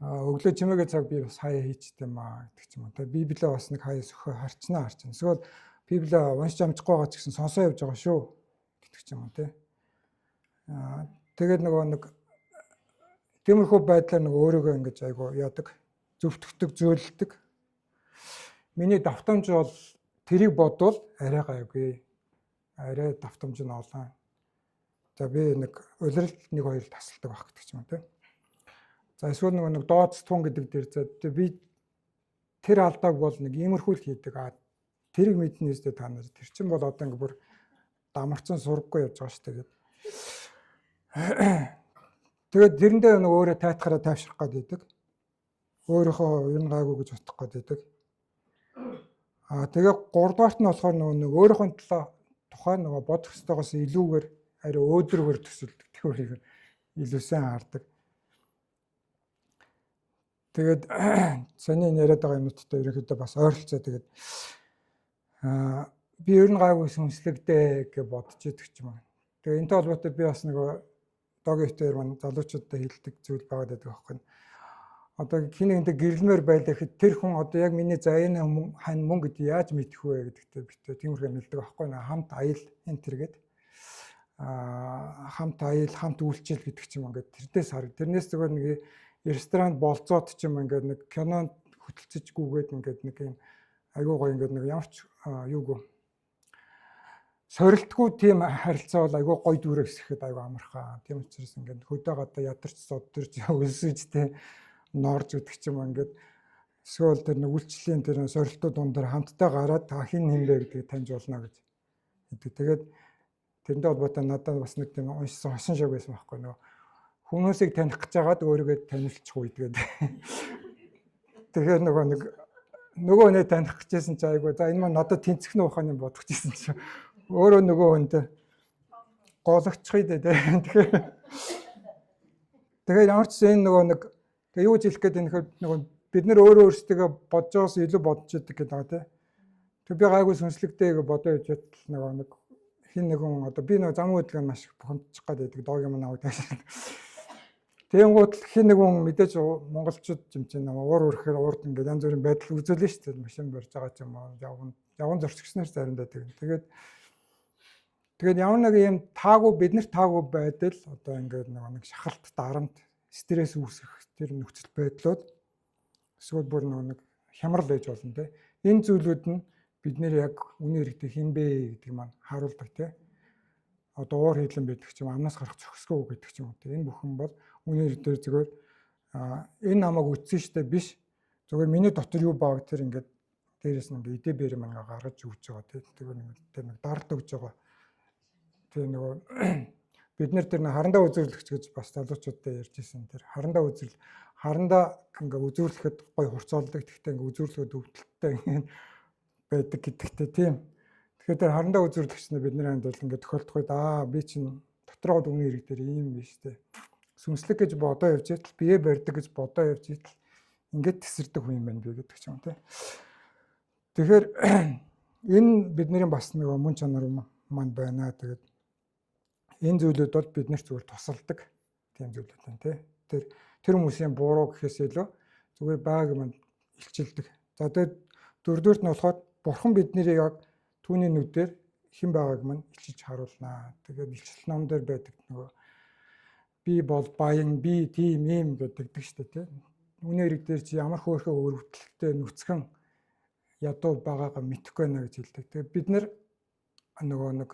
өглөө чимээгээ цаг би бас хаяа хийчихдээ маа гэдэг ч юм уу. Тэгээ Библиэ бас нэг хаяа сөхөө харчнаа харчна. Эсвэл Библиэ уншиж амжихгүй байгаа ч гэсэн сонсоо явж байгаа шүү гэдэг ч юм уу, тий. Тэгээд нөгөө нэг тиймэрхүү байдлаар нөгөө өөрийгөө ингэж айгу яадаг, зөвтгдөг, зөөлдөг. Миний давтамж бол тэрийг бодвол арай гайгүй. Арай давтамж нь олон. За, би нэг улиралд нэг хоёр тасалдаг байх гэдэг ч юм уу, тий. За, эсвэл нөгөө нэг дооц тун гэдэг дээр, за, би тэр алдааг бол нэг иймэрхүү л хийдэг. А тэрийг мэднэ үстэй та нар. Тэр чинь бол одоо ингээ бүр дамарцсан сургаггүй явж байгаа шүү дээ гэдэг. Тэгээд тэрэндээ нэг өөрөө тайтахаараа тайвшрах гээд байдаг. Өөрийнхөө ер нь гайгүй гэж утгах гээд байдаг. Аа, тэгээ гуравдугаарт нь болохоор нөгөө нэг өөрийнхөө талаа тухай нөгөө бодох ёстойгоос илүүгээр арай өөдрөгөр төсөлдөг. Тэр илүү сайн хардаг. Тэгээд саний яриад байгаа юмнуудтай ерөнхийдөө бас ойролцоо. Тэгээд би ер нь гайгүй сүнслэгдээ гэж бодож идэг ч юм уу. Тэгээ энэтэй холбоотой би бас нөгөө догийн хтээр маань залуучуудад хэлдэг зүйл байгаад байдаг байхгүй. Одоо хин нэгэнтэй гэрлэмээр байлаа гэхэд тэр хүн одоо яг миний заяаны хань мөн гэдэг яаж мэдэх вэ гэдэгтээ битээ тиймэрхүү юм хэлдэг байхгүй. Хамт аял энэ тэргээд хамт аял, хамт үйлчил гэдэг ч юм, ингээд тэрдээс хараг. Тэрнээс зүгээр нэг ресторанд болцоод ч юм, ингээд нэг кинонд хөтөлцөж гүгээд, ингээд нэг юм айгуу гоё, ингээд нэг ямар ч юугүй, сорилтгүй тийм харилцаа бол айгүй гоё дүрээ хэсгэхэд айгүй амархан. Тийм учраас ингээд хөдөө гадаа ядарч соддорч өлсөж, те, норж гэдэг ч юм, ингээд Эсвэл тэр нэг үйлчлэлийн тэр сорилтууд дунд дээр хамтдаа гараад та хин хин бэ гэдгийг таньж болно гэж хэлдэг. Тэгээд тэрнтэй холбоотой надад бас нэг тийм уншсан хосон шиг байсан байхгүй нөгөө хүмүүсийг таних гэж байгаад өөрийгөө танилцчих үед гэдэг. Тэгэхээр нөгөө нэг нөгөө нэ таних гэжсэн чи айгу за энэ маань надад тэнцэх нь ухааны бодох гэсэн чи өөрөө нөгөө хүнтэй гологчих дээ. Тэгэхээр тэгээд ямар ч энэ нөгөө нэг тэгээ юу гэж хэлэх гээд энэ нөгөө бид нар өөрөө өөрсдөө бодож байгаас илүү бодож идэг гэдэг байгаа тий. Тэг би гайгүй сүнслэгтэй гэж бодоо явж байтал нөгөө нэг хин нэгэн одоо би нөгөө зам хөдөлгөөн маш их бухимдчих гээд байдаг доогийн юм аваад таашаа. Тэгэнгүүт хин нэгэн мэдээж монголчууд юм чинь нөгөө уур өрхөөр уурд ингээд янз бүрийн байдал үзүүлнэ шүү дээ. Машин барьж байгаа ч юм уу явган явган зөрчигснээр заримдаа тэгнэ. Тэгээд тэгээд ямар нэг юм таагүй биднэрт таагүй байдал одоо ингээд нөгөө нэг шахалт, дарамт, стресс үүсгэх тэр нөхцөл байдлууд эсвэл бүр нөгөө нэг хямрал байж болно те. Энэ зүйлүүд нь бид нэр яг үнэ хэрэгтэй хин бэ гэдгийг маань харуулдаг те. Одоо уур хийлэн байдаг ч юм, амнаас гарах зохисгүй гэдэг ч юм уу те. Энэ бүхэн бол үнэ хэрэгтэй зүгээр энэ намайг үтсэн штэ биш. Зүгээр миний дотор юу байгааг тэр ингээд дээрэс нь ингээд идэ бэр маань гаргаж өгч байгаа те. Тэр нэг тэр нэг даралт өгч байгаа. Тэр нөгөө бид нэр тэр харандаа үзүүлэгч гэж бас залуучуудтай ярьж ирсэн. Тэр харандаа үзүүрл харандаа ингээ үзүүрлэхэд гой хурцоолдог. Гэхдээ ингээ үзүүрлэхэд өвдөлттэй ингээ байдаг гэдэгтэй тийм. Тэгэхээр тэр харандаа үзүүрлэгч нар бидний амьдрал ингээ тохиолдох үед аа би чинь дотроо дүнгийн хэрэг дээр ийм биш үү. Сүнслэг гэж бодоо явж итэл бие барьдаг гэж бодоо явж итэл ингээд тесэрдэг хүн юм байна би гэдэг ч юм те. Тэгэхээр энэ бидний бас нэг мөн чанар маань байна. Тэгээд энэ зүйлүүд бол биднэрт зүгээр тусалдаг тийм зүйлүүд байна тий. Тэр тэр хүмүүсийн буруу гэхээс илүү зүгээр байгааг маань илчилдэг. За тэгээд дөрөвдүгüрт нь болохоор бурхан биднийг яг түүний нүдээр хэн байгааг маань илчилж харуулнаа. Тэгээд илчил ном дээр байдаг нөгөө би бол баян, би тийм юм гэдэг штэ тий. Үнэ хэрэг дээр чи ямар хөөрхөн өрөвдөлттэй нүцгэн ядуу байгаагаа мэдэхгүй байна гэж хэлдэг. Тэгээд бид нар нөгөө нэг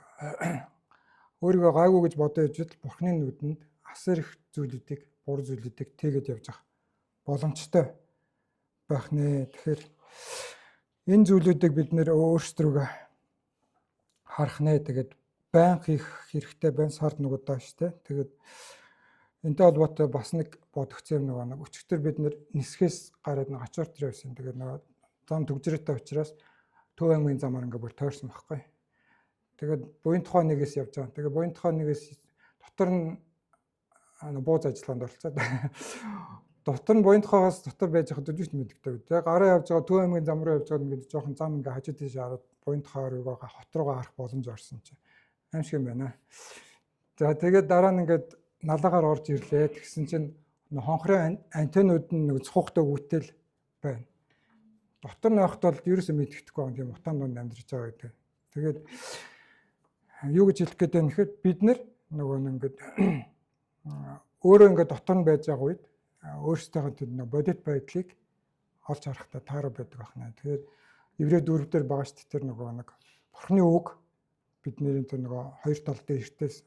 өөрийгөө гайгүй гэж бодоо явж байтал бурхны нүдэнд асар их зүйлүүдийг, бур зүйлүүдийг тэгээд явж байгаа боломжтой байх нэ. Тэгэхээр энэ зүйлүүдийг бид нэр өөрсдөрөө харах нэ. Тэгээд байнга хийх хэрэгтэй байна сард нэг удаа штэ. Тэгээд энэтэй холбоотой бас нэг бодогцсон юм нөгөө нэг өчигдөр бид нэр нисхээс гараад нэг ачуур дээр явсан. Тэгээд нөгөө зам түгжрээтэй учраас Төв аймгийн замаар ингээ бүр тойрсон байхгүй. Тэгээд буян тухай нэгээс явж байгаа. Тэгээд буян тухай нэгээс дотор нь бууз ажиллагаанд оролцоод дотор нь буян тухайгаас дотор байж байхад үжигч мэддэг. Тэгээ гараа явж байгаа Төв аймгийн зам руу явж байгаа ингээд жоохон зам ингээ хажуу тийш хараад буян тухай руугаа хот руугаа харах боломж орсон чинь аимшиг юм байна. За тэгээд дараа нь ингээд налаагаар орж ирлээ. Тэгсэн чинь хонхрын антеннууд нь нэг цухтай үүтэл байна. Дотор нь байхад бол ерөөсөө мэддэхгүй байгаа тийм утаан дунд амьдарч байгаа гэдэг. Тэгээд юу гэж хэлэх гээд байна гэхээр бид нар нөгөө нэг ингээд өөрөө ингээд дотор нь байж байгаа үед өөрсдийнхөө тэр нэг бодит байдлыг олж харахтаа таараа байдаг байна. Тэгэхээр Еврей 4 дээр байгаа шүү дээ тэр нөгөө нэг Бурхны үг бидний тэр нөгөө хоёр талд эртээс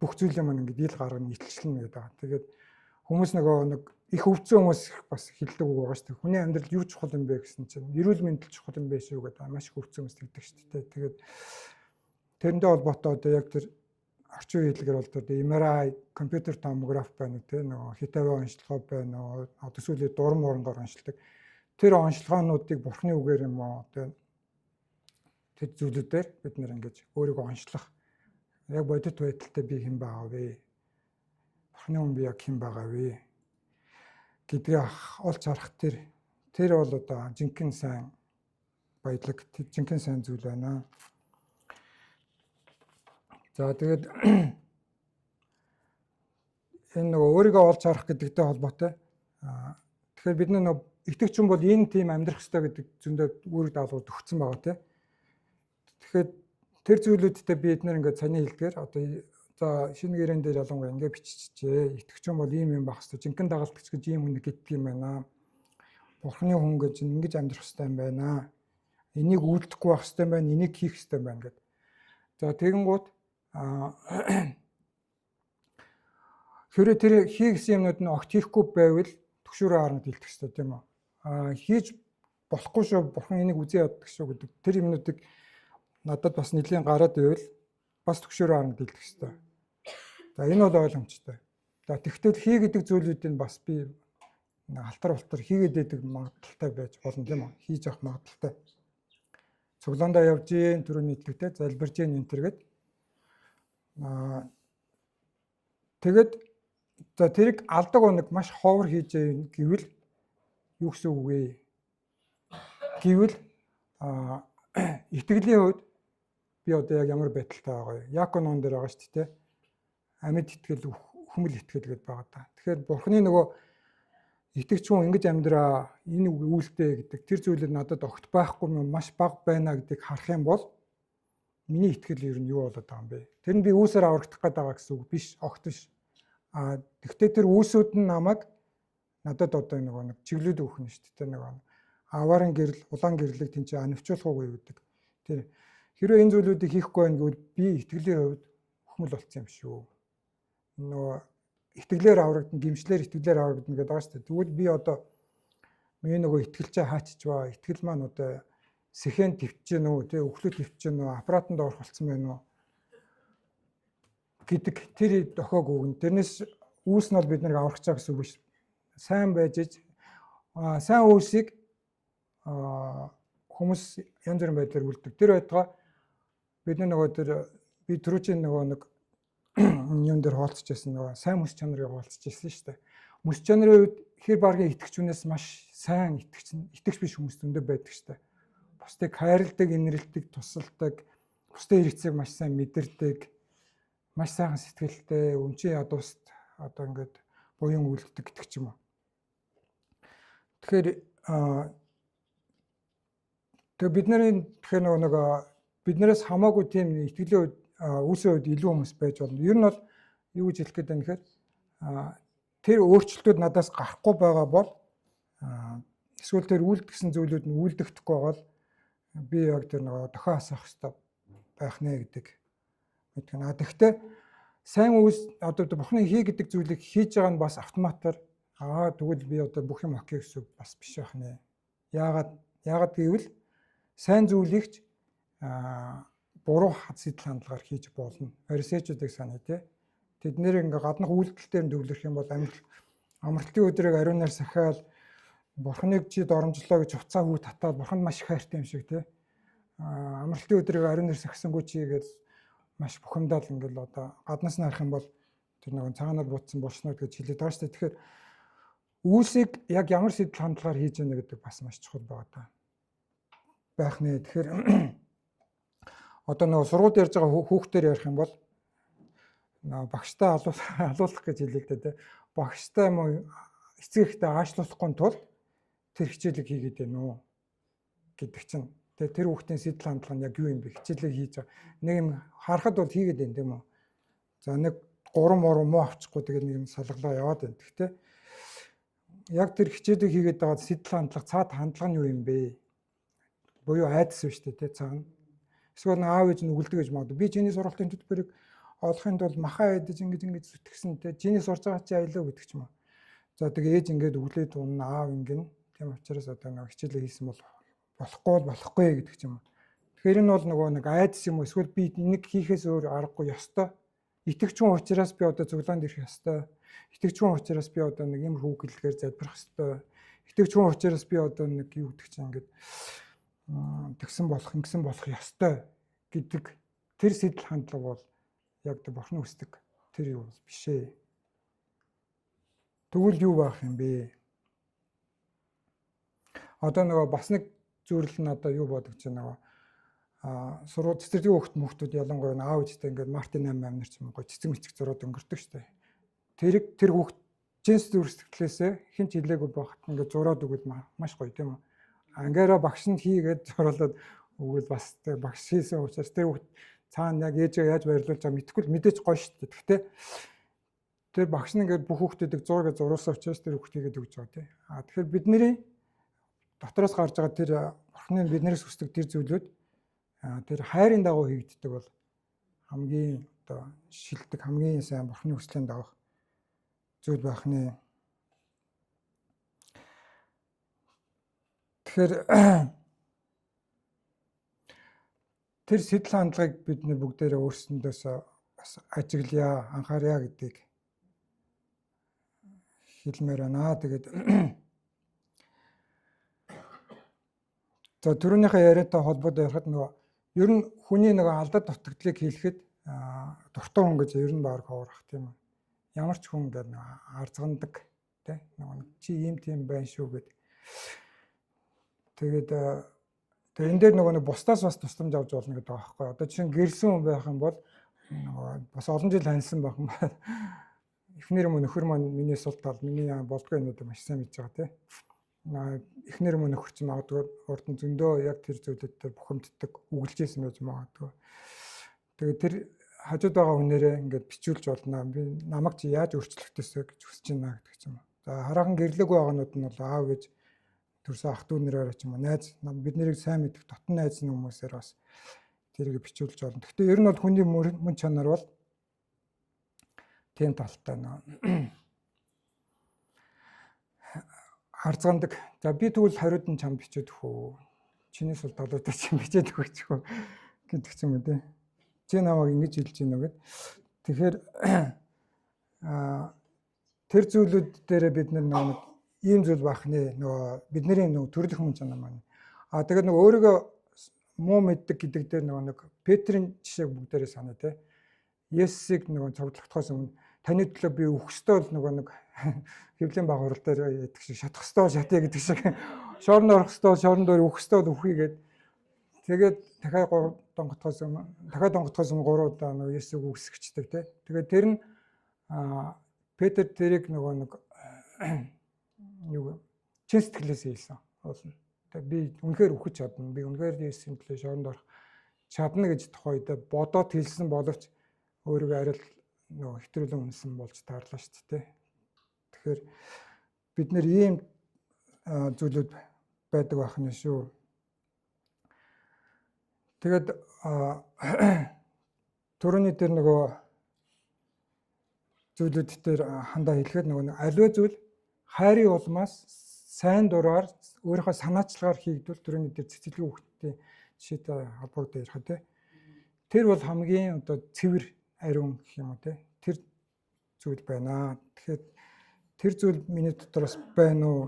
бүх зүйлээ маань ингээд ил гаргана илчлэнэ гэдэг байгаа. Тэгээд хүмүүс нөгөө нэг их өвдсөн хүмүүс бас хэлдэг үг байгаа шүү дээ. Хүний амьдрал юу чухал юм бэ гэсэн чинь эрүүл мэнд л чухал юм бэ шүү гэдэг маш их өвдсөн хүмүүс тэгдэг шүү дээ. Тэгээд тэрнтэй холбоотой одоо яг тэр орчин үеийн хэллэгээр бол тэр MRI, компьютер томограф байна уу те нөгөө хитавь онцлогоо байна уу одоо сүүлийн дуран мурангаар онцлдог. Тэр онцлогоонуудыг бурхны үгээр юм уу одоо тэр зүйлүүдээр бид нэр ингэж өөрийгөө онцлох яг бодит байдалтай би хэн байгаа вэ? Бурхны хүн би яг хэн байгаа вэ? Гэдгийг олж харах тэр тэр бол одоо жинхэнэ сайн баялаг, жинхэнэ сайн зүйл байна. За тэгээд энэ нөгөө өөрийгөө олж харах гэдэгтэй холбоотой. Тэгэхээр бид нөгөө итгэгч хүн бол энэ тийм амьдрах ёстой гэдэг зөндөө үүрэг даалгавар өгсөн байгаа тийм. Тэгэхээр тэр зүйлүүдтэй бид нэр ингээд саний хэлдгээр одоо за шинэ гэрээн дээр ялангуяа ингээд биччихжээ. Итгэгч хүн бол ийм юм байх ёстой. Жинхэнэ дагалдагч гэж ийм хүн гэдэг юм байна. Бурхны хүн гэж ингэж амьдрах ёстой юм байна. Энийг үйлдэхгүй байх ёстой юм байна. Энийг хийх ёстой юм байна гэд. За тэгэнгүүт хэрвээ тэр хий гэсэн юмнууд нь огт хийхгүй байвал төгшөөрөө харамд илтгэх ёстой тийм үү? Хийж болохгүй шүү, бурхан энийг үзээ яддаг шүү гэдэг тэр юмнуудыг надад бас нэлийн гараад ивэл бас төгшөөрөө харна дэлдэх хэрэгтэй. За энэ бол ойлгомжтой. За тэгтэл хий гэдэг зүйлүүдийг бас би алтар балтар хийгээд байдаг магадлалтай байж болно тийм үү? Хийж авах магадлалтай. Цуглаандаа явж гин түрүүний нийтлэгтэй залбирж гин энэ төр гэд. Тэгээд за тэрийг алдаг оног маш ховор хийж гэвэл юу гэсэн үг вэ? Гэвэл итгэлийн хувьд би одоо яг ямар байдалтай байгаа вэ? Яков ноон дээр байгаа шүү дээ. Амьд итгэл, үхмэл итгэл гэдээ байгаа та. Тэгэхээр бурхны нөгөө итгэгч хүн ингэж амьдраа, энэ үйлдэ гэдэг тэр зүйлүүд надад огт байхгүй маш бага байна гэдгийг харах юм бол миний итгэл ер нь юу болоод байгаа юм бэ? Тэр нь би үүсээр аврагдах гээд байгаа гэсэн үг биш, огт биш. Тэгвэл тэр үүсүүд нь намайг надад одоо нөгөө нэг чиглэл өгөх нь шүү дээ. Нөгөө аварын гэрэл, улаан гэрлийг тэнцээ анивчуулах уу гэдэг. Тэр хэрвээ энэ зүйлүүдийг хийхгүй байх гэвэл би итгэлийн хувьд үхмэл болцсон юм шүү. Нөгөө итгэлээр аврагдана, гимшлэр итгэлээр аврагдана гэдэг байгаа шүү дээ. Тэгвэл би одоо миний нөгөө итгэлчээ хаачиж ба, итгэл маань одоо сэхэн төвчж гэнэ үү, тэ өглөө төвчж гэнэ үү, аппаратанд орох болсон байна уу гэдэг тэр дохиог өгнө. Тэрнээс үүс нь бол бид нарыг аврах чаа гэсэн үг биш. Сайн байж иж сайн үүсийг хүмүүс янз бүрийн байдлаар үлддэг. Тэр байтугай бид нар нөгөө тэр би түрүүчийн нөгөө нэг юм дээр хоолцож байсан нөгөө сайн мэс чанарыг хоолцож байсан шүү дээ. Мэс чанарын үед хэр баргийн итгэгч хүнээс маш сайн итгэгч биш хүмүүс зөндөө байдаг шүү дээ. Бусдыг хайрладаг, инэрлдэг, тусалдаг, бусдын хэрэгцээг маш сайн мэдэрдэг, маш сайхан сэтгэлтэй, өмчийн ядууст одоо ингээд буян үлддэг гэдэг ч юм уу. Тэгэхээр тэгээ бид нарын тэгэхээр нөгөө нэг биднээс хамаагүй тийм итгэлийн үүсийн үед илүү хүмүүс байж болно. Ер нь бол юу гэж хэлэх гээд байна гэхээр тэр өөрчлөлтүүд надаас гарахгүй байгаа бол эсвэл тэр үйлдэгсэн зүйлүүд нь үйлдэхгүй байгаа бол би яг тэр нөгөө дохио асаах хэрэгтэй байх нэ гэдэг мэдгэн. Тэгэхдээ сайн үйлс одоо бурхны хий гэдэг зүйлийг хийж байгаа нь бас автоматар тэгвэл би одоо бүх юм окей гэсэн үг бас биш байх нэ. Яагаад гэвэл сайн зүйлийг ч буруу сэтгэл хандлагаар хийж болно. Фарисеучуудыг саная тий. Тэд нэр ингээ гаднах үйлдэл дээр нь төвлөрөх юм бол амралтын өдрийг ариунаар сахиал бурхныг чи доромжлоо гэж хувцаа хүү татаад бурханд маш их хайртай юм шиг тий. Амралтын өдрийг ариунаар сахисангүй чи гэж маш бухимдал ингээл одоо гаднаас нь харах юм бол тэр нэг цагаанаар буудсан булшнууд гэж хэлээд байгаа шүү дээ. Тэгэхээр үйлсийг яг ямар сэтгэл хандлагаар хийж яана гэдэг бас маш чухал байгаа даа. Байх нэ. Тэгэхээр одоо нөгөө сургуульд ярьж байгаа хүүхдээр ярих юм бол багштай алуулах гэж хэлээ л дээ тий. Багштай юм уу эцэг эхтэй аашлуулахгүй тулд тэр хичээлийг хийгээд байна уу гэдэг чинь тэгээ тэр хүүхдийн сэтгэл хандлага нь яг юу юм бэ? Хичээлийг хийж байгаа. Нэг юм харахад бол хийгээд байна тийм үү? За нэг 3 муу муу авчихгүй тэгээд нэг юм салгалаа яваад байна. Гэхдээ яг тэр хичээлийг хийгээд байгаа сэтгэл хандлага цаад хандлага нь юу юм бэ? Буюу айдас биш үү те цаана. Эсвэл аав ээж нь үгэлдэг гэж магадгүй. Би чиний сургалтын төлбөрийг олохын тулд махаа идэж ингэж ингэж зүтгэсэн те. Чиний сурж байгаа чи аялаа гэдэг ч юм уу. За тэгээ ээж ингээд өглөөд унна, аав ингэн. Тийм учраас одоо нэг хичээлээ хийсэн бол болохгүй бол болохгүй гэдэг ч юм уу. Тэгэхээр энэ бол нөгөө нэг айдас юм уу эсвэл би энийг хийхээс өөр аргагүй ёстой. Итгэвч хүн учраас би одоо цуглаанд ирэх ёстой. Итгэвч хүн учраас би одоо нэг юм хүүг хэлэхээр залбирах ёстой. Итгэвч хүн учраас би одоо нэг юу гэдэг чинь ингээд тэгсэн болох, ингэсэн болох ёстой гэдэг тэр сэтэл хандлага бол яг тэр бурхны хүсдэг тэр юу бол биш ээ. Тэгвэл юу байх юм бэ? Одоо нөгөө бас нэг зүрэл нь одоо юу бодогч нөгөө сургууль цэцэрлэгийн хүүхд мөхтүүд ялангуяа аав ээжтэй ингээд Мартин 8 амнар ч юм уу цэцэг мэцэг зураад өнгөрдөг штэ. Тэрэг тэр хүүхд жинс зүрсгэлээсээ хэн ч хэлээгүй байхад ингээд зураад өгвөл маш гоё тийм үү. Ангаараа багш нь хийгээд зуруулаад өгвөл бас багш хийсэн учраас тэр хүүхд цаана яг ээжээ яаж баярлуулж байгаа мэдэхгүй л мэдээж гоё штэ. Гэхдээ тэр багш нь ингээд бүх хүүхдүүдийг зур гэж зуруулсан учраас тэр хүүхд хийгээд өгч байгаа тийм. Тэгэхээр бидний дотроос гарч байгаа тэр бурхны биднээс хүсдэг тэр зүйлүүд тэр хайрын дагуу хийгддэг бол хамгийн одоо шилдэг хамгийн сайн бурхны хүслийн дагуух зүйл байх нэ. Тэгэхээр тэр сэтгэл хандлагыг бид нэр бүгдээрээ өөрсөндөөс бас ажиглая, анхаарья гэдгийг хэлмээр байна. Тэгээд за түрүүнийхээ яриатай холбоотой ярихад нөгөө ер нь хүний нөгөө алдаа дутагдлыг хэлэхэд дуртай хүн гэж ер нь баг ховорох тийм үү. Ямар ч хүн ингээд нөгөө арзгандаг тий нөгөө чи ийм тийм байна шүү гэд. Тэгээд тэгээ энэ дээр нөгөө нэг бусдаас бас тусламж авч болно гэдэг байгаа байхгүй. Одоо жишээ нь гэрсэн хүн байх юм бол нөгөө бас олон жил таньсан байх юм байна. Эхнэр мөн нөхөр маань миний сул тал, миний болдгоо юмнуудыг маш сайн мэдж байгаа тий. Эхнэр мөн нөхөр чинь магадгүй урд нь зөндөө яг тэр зүйлүүд дээр бухимддаг, үгэлжсэн байж магадгүй. Тэгээд тэр хажууд байгаа хүнээрээ ингээд бичүүлж болно. Би намайг чи яаж өөрчлөхтэйсэ гэж хүсэж байна гэдэг ч юм уу. За хараахан гэрлээгүй байгаанууд нь бол аав ээж төрсөн ах дүү нараараа ч юм уу найз бид нарыг сайн мэдэх дотн найз нь хүмүүсээр бас тэрийг бичүүлж болно. Гэхдээ ер нь бол хүний мөн чанар бол тийм талтай нөө арзгандаг. За би тэгвэл хариуд нь чам бичээд өгөх үү? Чиний сул талуудаа чи бичээд өгөөч үү гэдэг ч юм уу те. Чи намайг ингэж хэлж гинэ үү гэд. Тэгэхээр тэр зүйлүүд дээрээ бид нар нэг ийм зүйл байх нэ нөгөө бидний нөгөө төрөлх мөн чанар маань. А тэгээд нөгөө өөрийгөө муу мэддэг гэдэг дээр нөгөө нэг Петрийн жишээг бүгдээрээ санаа те. Есүсийг нөгөө цогцлогдохоос өмнө таны төлөө би өөх ёстой бол нөгөө нэг хэвлийн баг хурал дээр яддаг шиг шатах ёстой шатъя гэдэг шиг шорон орох ёстой шорон дээр өөх ёстой бол үхье гэд. Тэгээд дахиад 3 донготхоос өмнө дахиад донготхоос өмнө 3 удаа нөгөө Есүсийг үгсгчдэг те. Тэгээд тэр нь Петр тэрийг нөгөө нэг юу чин сэтгэлээс хэлсэн уулна. Тэгээ би үнэхээр үхэж чадна. Би үнэхээр Есүсийн төлөө шоронд орох чадна гэж тухай үедээ бодоод хэлсэн боловч өөрийгөө арай л нөгөө хэтрүүлэн үнсэн болж таарлаа шүү дээ. Тэгэхээр бид нэр ийм зүйлүүд байдаг байх нь шүү. Тэгээд түрүүний тэр нөгөө зүйлүүд дээр хандаа хэлэхэд нөгөө аливаа зүйл хайрын улмаас сайн дураар өөрийнхөө санаачлагаар хийгдвэл түрүүний тэр цэцэрлэг хүүхдийн жишээтэй холбогдоо ярих тий. Тэр бол хамгийн одоо цэвэр ариун гэх юм уу тий. Тэр зүйл байна. Тэгэхээр тэр зүйл миний дотор бас байна уу?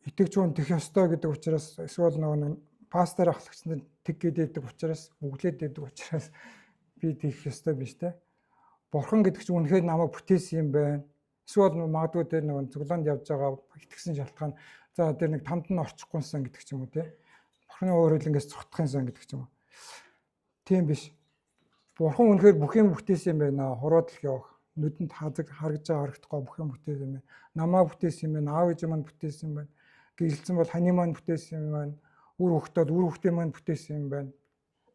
Итгэж хүн тех ёстой гэдэг учраас эсвэл нөгөө нэг пастор ахлагч нар тэг гэдэг учраас өглөөд байдаг учраас би тех ёстой биш те. Бурхан гэдэг чинь үнэхээр намайг бүтээсэн юм байна. Эсвэл магадгүй тэр нөгөө цуглаанд явж байгаа итгэсэн шалтгаан за тэр нэг тамд нь орчихгүйсэн гэдэг ч юм уу те. Бурханы өөр хөлөнгөөс цухтах юмсан гэдэг ч юм уу. Тийм биш. Бурхан үнэхээр бүх юм бүтээсэн юм байна. Хуруудлах явах нүдэнд хазаг харагдж байгаа харагдахгүй бүх юм бүтээсэн юм байна. Намаа бүтээсэн юм байна. Аав ээж маань бүтээсэн юм байна. Гэрэлцэн бол ханы маань бүтээсэн юм байна. Үр хөвгтөд үр хөвгтийн маань бүтээсэн юм байна.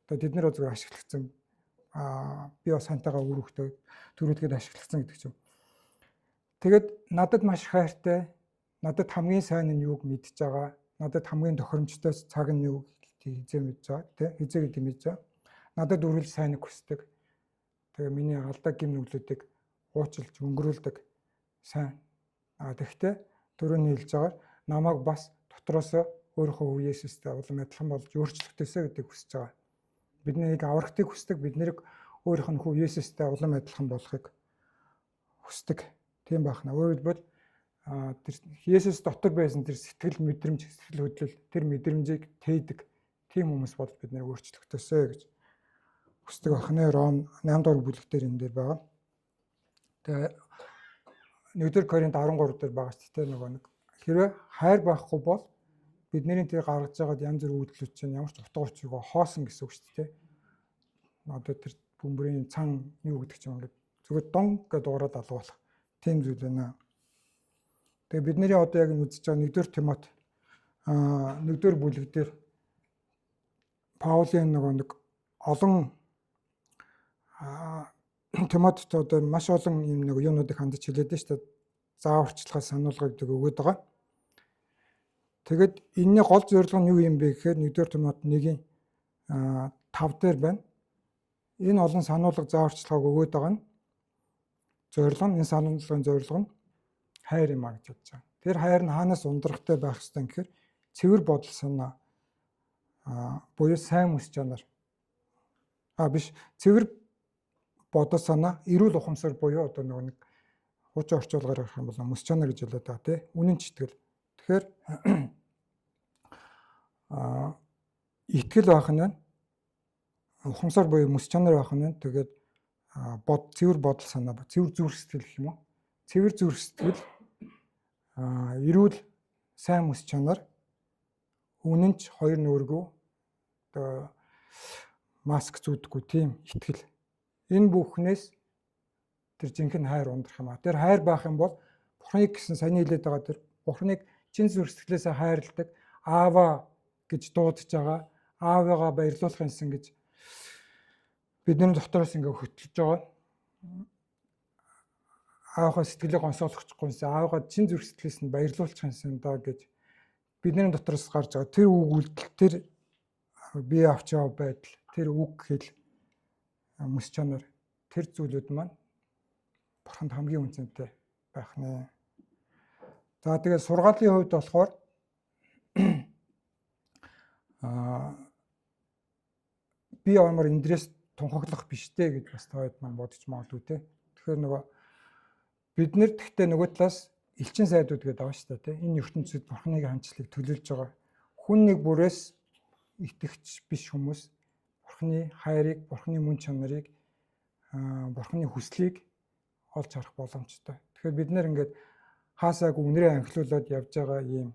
Одоо тэд нар зүгээр ашиглагдсан. Би бас хантайгаа үр хөвгтөө төрүүлгээд ашиглагдсан гэдэг чинь. Тэгээд надад маш хайртай, надад хамгийн сайн нь юуг мэдж байгаа, надад хамгийн тохиромжтой цаг нь юу гэдгийг хизээ мэдж байгаа, тэ хизээ гэдэг мэдж байгаа. Надад үргэлж сайныг хүсдэг. Тэгээ миний алдаа гэм нүглүүдийг уучлж өнгөрүүлдэг сайн. Тэгэхдээ түрүүний хэлж байгаагаар намайг бас дотроосоо өөрийнхөө үе Есүстэй улам адилхан болж өөрчлөгдөөсэй гэдгийг хүсэж байгаа. Бидний аврагтыг хүсдэг, бид нэрийг өөрийнх нь хүү Есүстэй улам адилхан болохыг хүсдэг. Тийм байх нь. Өөрөөр хэлбэл тэр Есүс дотор байсан тэр сэтгэл мэдрэмж, сэтгэл хөдлөл тэр мэдрэмжийг тээдэг тийм хүмүүс болж бид нэр өөрчлөгдөөсэй гэж хүсдэг байх нэ. Ром 8 дугаар бүлэг дээр энэ дээр байгаа. Тэгээ 1-р Коринт 13 дээр байгаа шүү дээ нөгөө нэг хэрвээ хайр байхгүй бол бидний тэр гаргаж байгаад янз бүр үйлдэлүүд чинь ямар ч утга учиргүй хоосон гэсэн үг шүү дээ. Одоо тэр бөмбөрийн цан юу гэдэг чинь ингээд зүгээр дон гэдээ дуурайд алга болох тийм зүйл байна. Тэгээ бидний одоо яг үзэж байгаа 1-р Тимот 1-р бүлэг дээр Паулийн нөгөө нэг олон Тимотд одоо маш олон юм нэг юунуудыг хандаж хэлээд байна шүү дээ. Зааварчилгаа сануулгыг өгөөд байгаа. Тэгэд энэний гол зорилго нь юу юм бэ гэхээр 1-р Тимот 1-ийн 5 дээр байна. Энэ олон сануулга зааварчилгааг өгөөд байгаа нь зорилго нь энэ сануулгын зорилго нь хайр юм а гэж бодож байгаа. Тэр хайр нь хаанаас ундрахтай байх ёстой гэхээр цэвэр бодол санаа буюу сайн мэс чанар. Биш, цэвэр бодол санаа, эрүүл ухамсар буюу одоо нөгөө нэг хуучин орчуулгаар ярих юм бол мэс чанар гэж хэлээд байгаа тий. Үнэн читгэл. Тэгэхээр итгэл байх нь байна. Ухамсар буюу мэс чанар байх нь байна. Тэгээд цэвэр бодол санаа, цэвэр зүрх сэтгэл гэх юм уу? Цэвэр зүрх сэтгэл, эрүүл сайн мэс чанар, үнэнч хоёр нүүргүү, одоо маск зүүдэггүй тийм итгэл. Энэ бүхнээс тэр жинхэнэ хайр ундрах юм а. Тэр хайр байх юм бол Бурхныг гэсэн саяны хэлээд байгаа тэр Бурхныг чин зүрх сэтгэлээсээ хайрладаг, Аава гэж дуудаж байгаа, аавыгаа баярлуулах юмсан гэж бидний дотроос ингээ хөтлөж байгаа. Аавынхаа сэтгэлийг гонсоолохгүй юмсан, аавыгаа чин зүрх сэтгэлээс нь баярлуулчих юмсан даа гэж бидний дотроос гарч байгаа тэр үг үйлдэл, тэр бие авч яваа байдал, тэр үг хэл, мэс чанар, тэр зүйлүүд маань Бурханд хамгийн үнцэнтэй байх нэ. За тэгээд сургаалын хувьд болохоор би ормор эндрээс тунхаглах биш дээ гэж бас та хэд маань бодож магадгүй те. Тэгэхээр нөгөө бид нэр тэгтээ нөгөө талаас элчин сайдууд гэдэг байгаа шүү дээ те. Энэ ертөнцид Бурхныг ханчлыг төлөөлж байгаа. Хүн нэг бүрээс итгэгч биш хүмүүс Бурхны хайрыг, Бурхны мөн чанарыг, Бурхны хүслийг олж харах боломжтой. Тэгэхээр бид нэр ингээд хаасаагүй үнэрээ анхлуулад явж байгаа ийм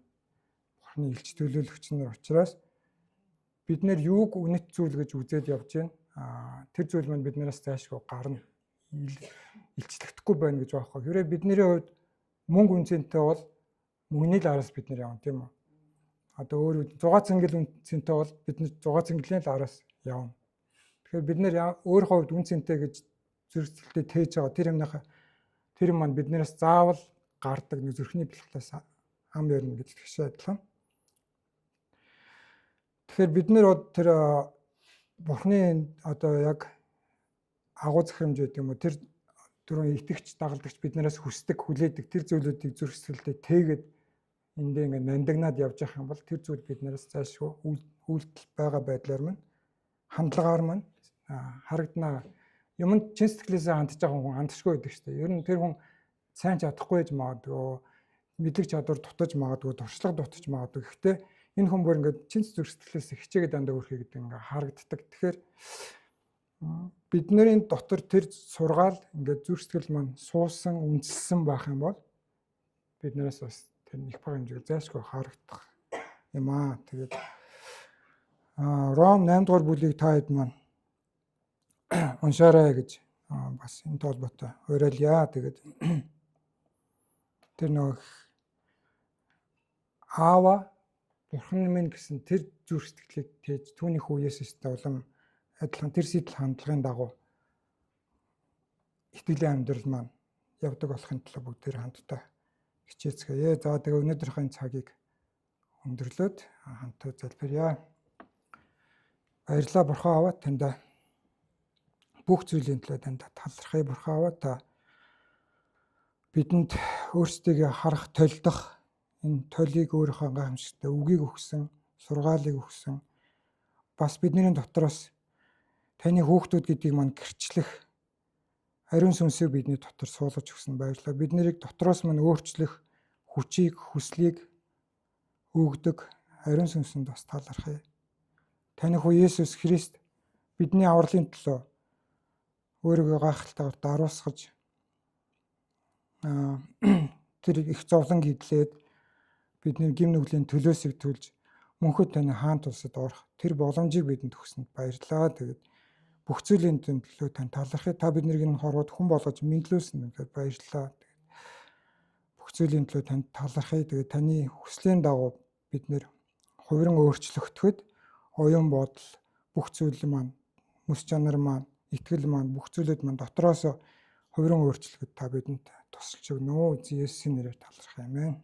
Бурхны элч төлөөлөгч нар учраас бид нэр юуг үнэт зүйл гэж үзээд явж байна. Тэр зүйл маань биднээс зайлшгүй гарна. Илчлэгдэхгүй байна гэж байхгүй. Хэрвээ бидний хувьд мөнгө үнцэнтэй бол мөнгөний л араас бид нэр явна, тийм үү? Одоо өөр 6 цэнгэл үнцэнтэй бол бид нэр 6 цэнгэлийн л араас явна. Тэгэхээр бид нэр өөрийнхөө хувьд үнцэнтэй гэж зүрх сэтгэлдээ тээж байгаа тэр юмныхаа тэр юм маань биднээс заавал гардаг нэг зүрхний бэлхлээс ам ярина гэж тэгшээ адилхан. Тэгэхээр бид нэр тэр Бурхны одоо яг агуу захирамж байдаг юм уу, тэр дөрвөн итгэгч дагалдагч биднээс хүсдэг, хүлээдэг тэр зүйлүүдийг зүрх сэтгэлдээ тээгээд эндээ ингээд нандинаад явж явах юм бол тэр зүйл биднээс зайлшгүй үйлдэл байгаа байдлаар мань хандлагаар мань харагдана. Юмд чин сэтгэлээсээ хандж байгаа хүн хандшгүй байдаг шүү дээ. Ер нь тэр хүн сайн чадахгүй гэж магадгүй, мэдлэг чадвар дутаж магадгүй, туршлага дутаж магадгүй. Гэхдээ энэ хүн бүр ингээд чин зүрх сэтгэлээс хичээгээд дандаа өрхөө гэдэг ингээд харагддаг. Тэгэхээр бидний дотор тэр сургаал ингээд зүрх сэтгэл маань суусан, үнэлсэн байх юм бол биднээс бас тэр их бага хэмжээгээр зайлшгүй харагдах юм аа. Тэгээд Ром 8 дугаар бүлгийг та хэд маань уншаарай гэж бас энэ толботой уриалъя. Тэгээд тэр нөгөө Аава Бурхан минь гэсэн тэр зүрх сэтгэлийг тээж түүний хүү Есүстэй улам адилхан тэр сэтэл хандлагын дагуу итгэлийн амьдрал маань явдаг болохын төлөө бүгдээр хамтдаа хичээцгээе. За тэгээ өнөөдрийнхээ цагийг өндөрлөөд хамтдаа залбирая. Баярлалаа Бурхан Аава, танд бүх зүйлийн төлөө танд талархъя. Бурхан Аава, та бидэнд өөрсдийгөө харах, толдох энэ толийг өөрийнхөө гайхамшигтай үгийг өгсөн, сургаалыг өгсөн. Бас бидний дотроос таны хүүхдүүд гэдгийг мань гэрчлэх ариун сүнсийг бидний дотор суулгаж өгсөн, баярлалаа. Бид нарыг дотроос мань өөрчлөх хүчийг, хүслийг өгдөг ариун сүнсэнд бас талархъя. Таны хүү Есүс Христ бидний авралын төлөө өөрийгөө гайхалтайгаар даруусгаж тэр их зовлон гидлээд бидний гим нүглийн төлөөсийг төлж мөнхөд таны хаан тулсад орох тэр боломжийг бидэнд өгсөнд баярлалаа. Тэгээд бүх зүйлийн төлөө тань талархъя. Та биднийг энэ хорвоод хүн болгож мэдлүүлсэн үнэхээр баярлалаа. Тэгээд бүх зүйлийн төлөө танд талархъя. Тэгээд таны хүслийн дагуу бид нэр хувиран өөрчлөгдөхөд оюун бодол, бүх зүйл маань, мэс чанар маань, итгэл маань, бүх зүйлүүд маань дотроос хувиран өөрчлөхөд та бидэнд тусалж өгнө. Эзэн Есүсийн нэрээр талархъя. Амен.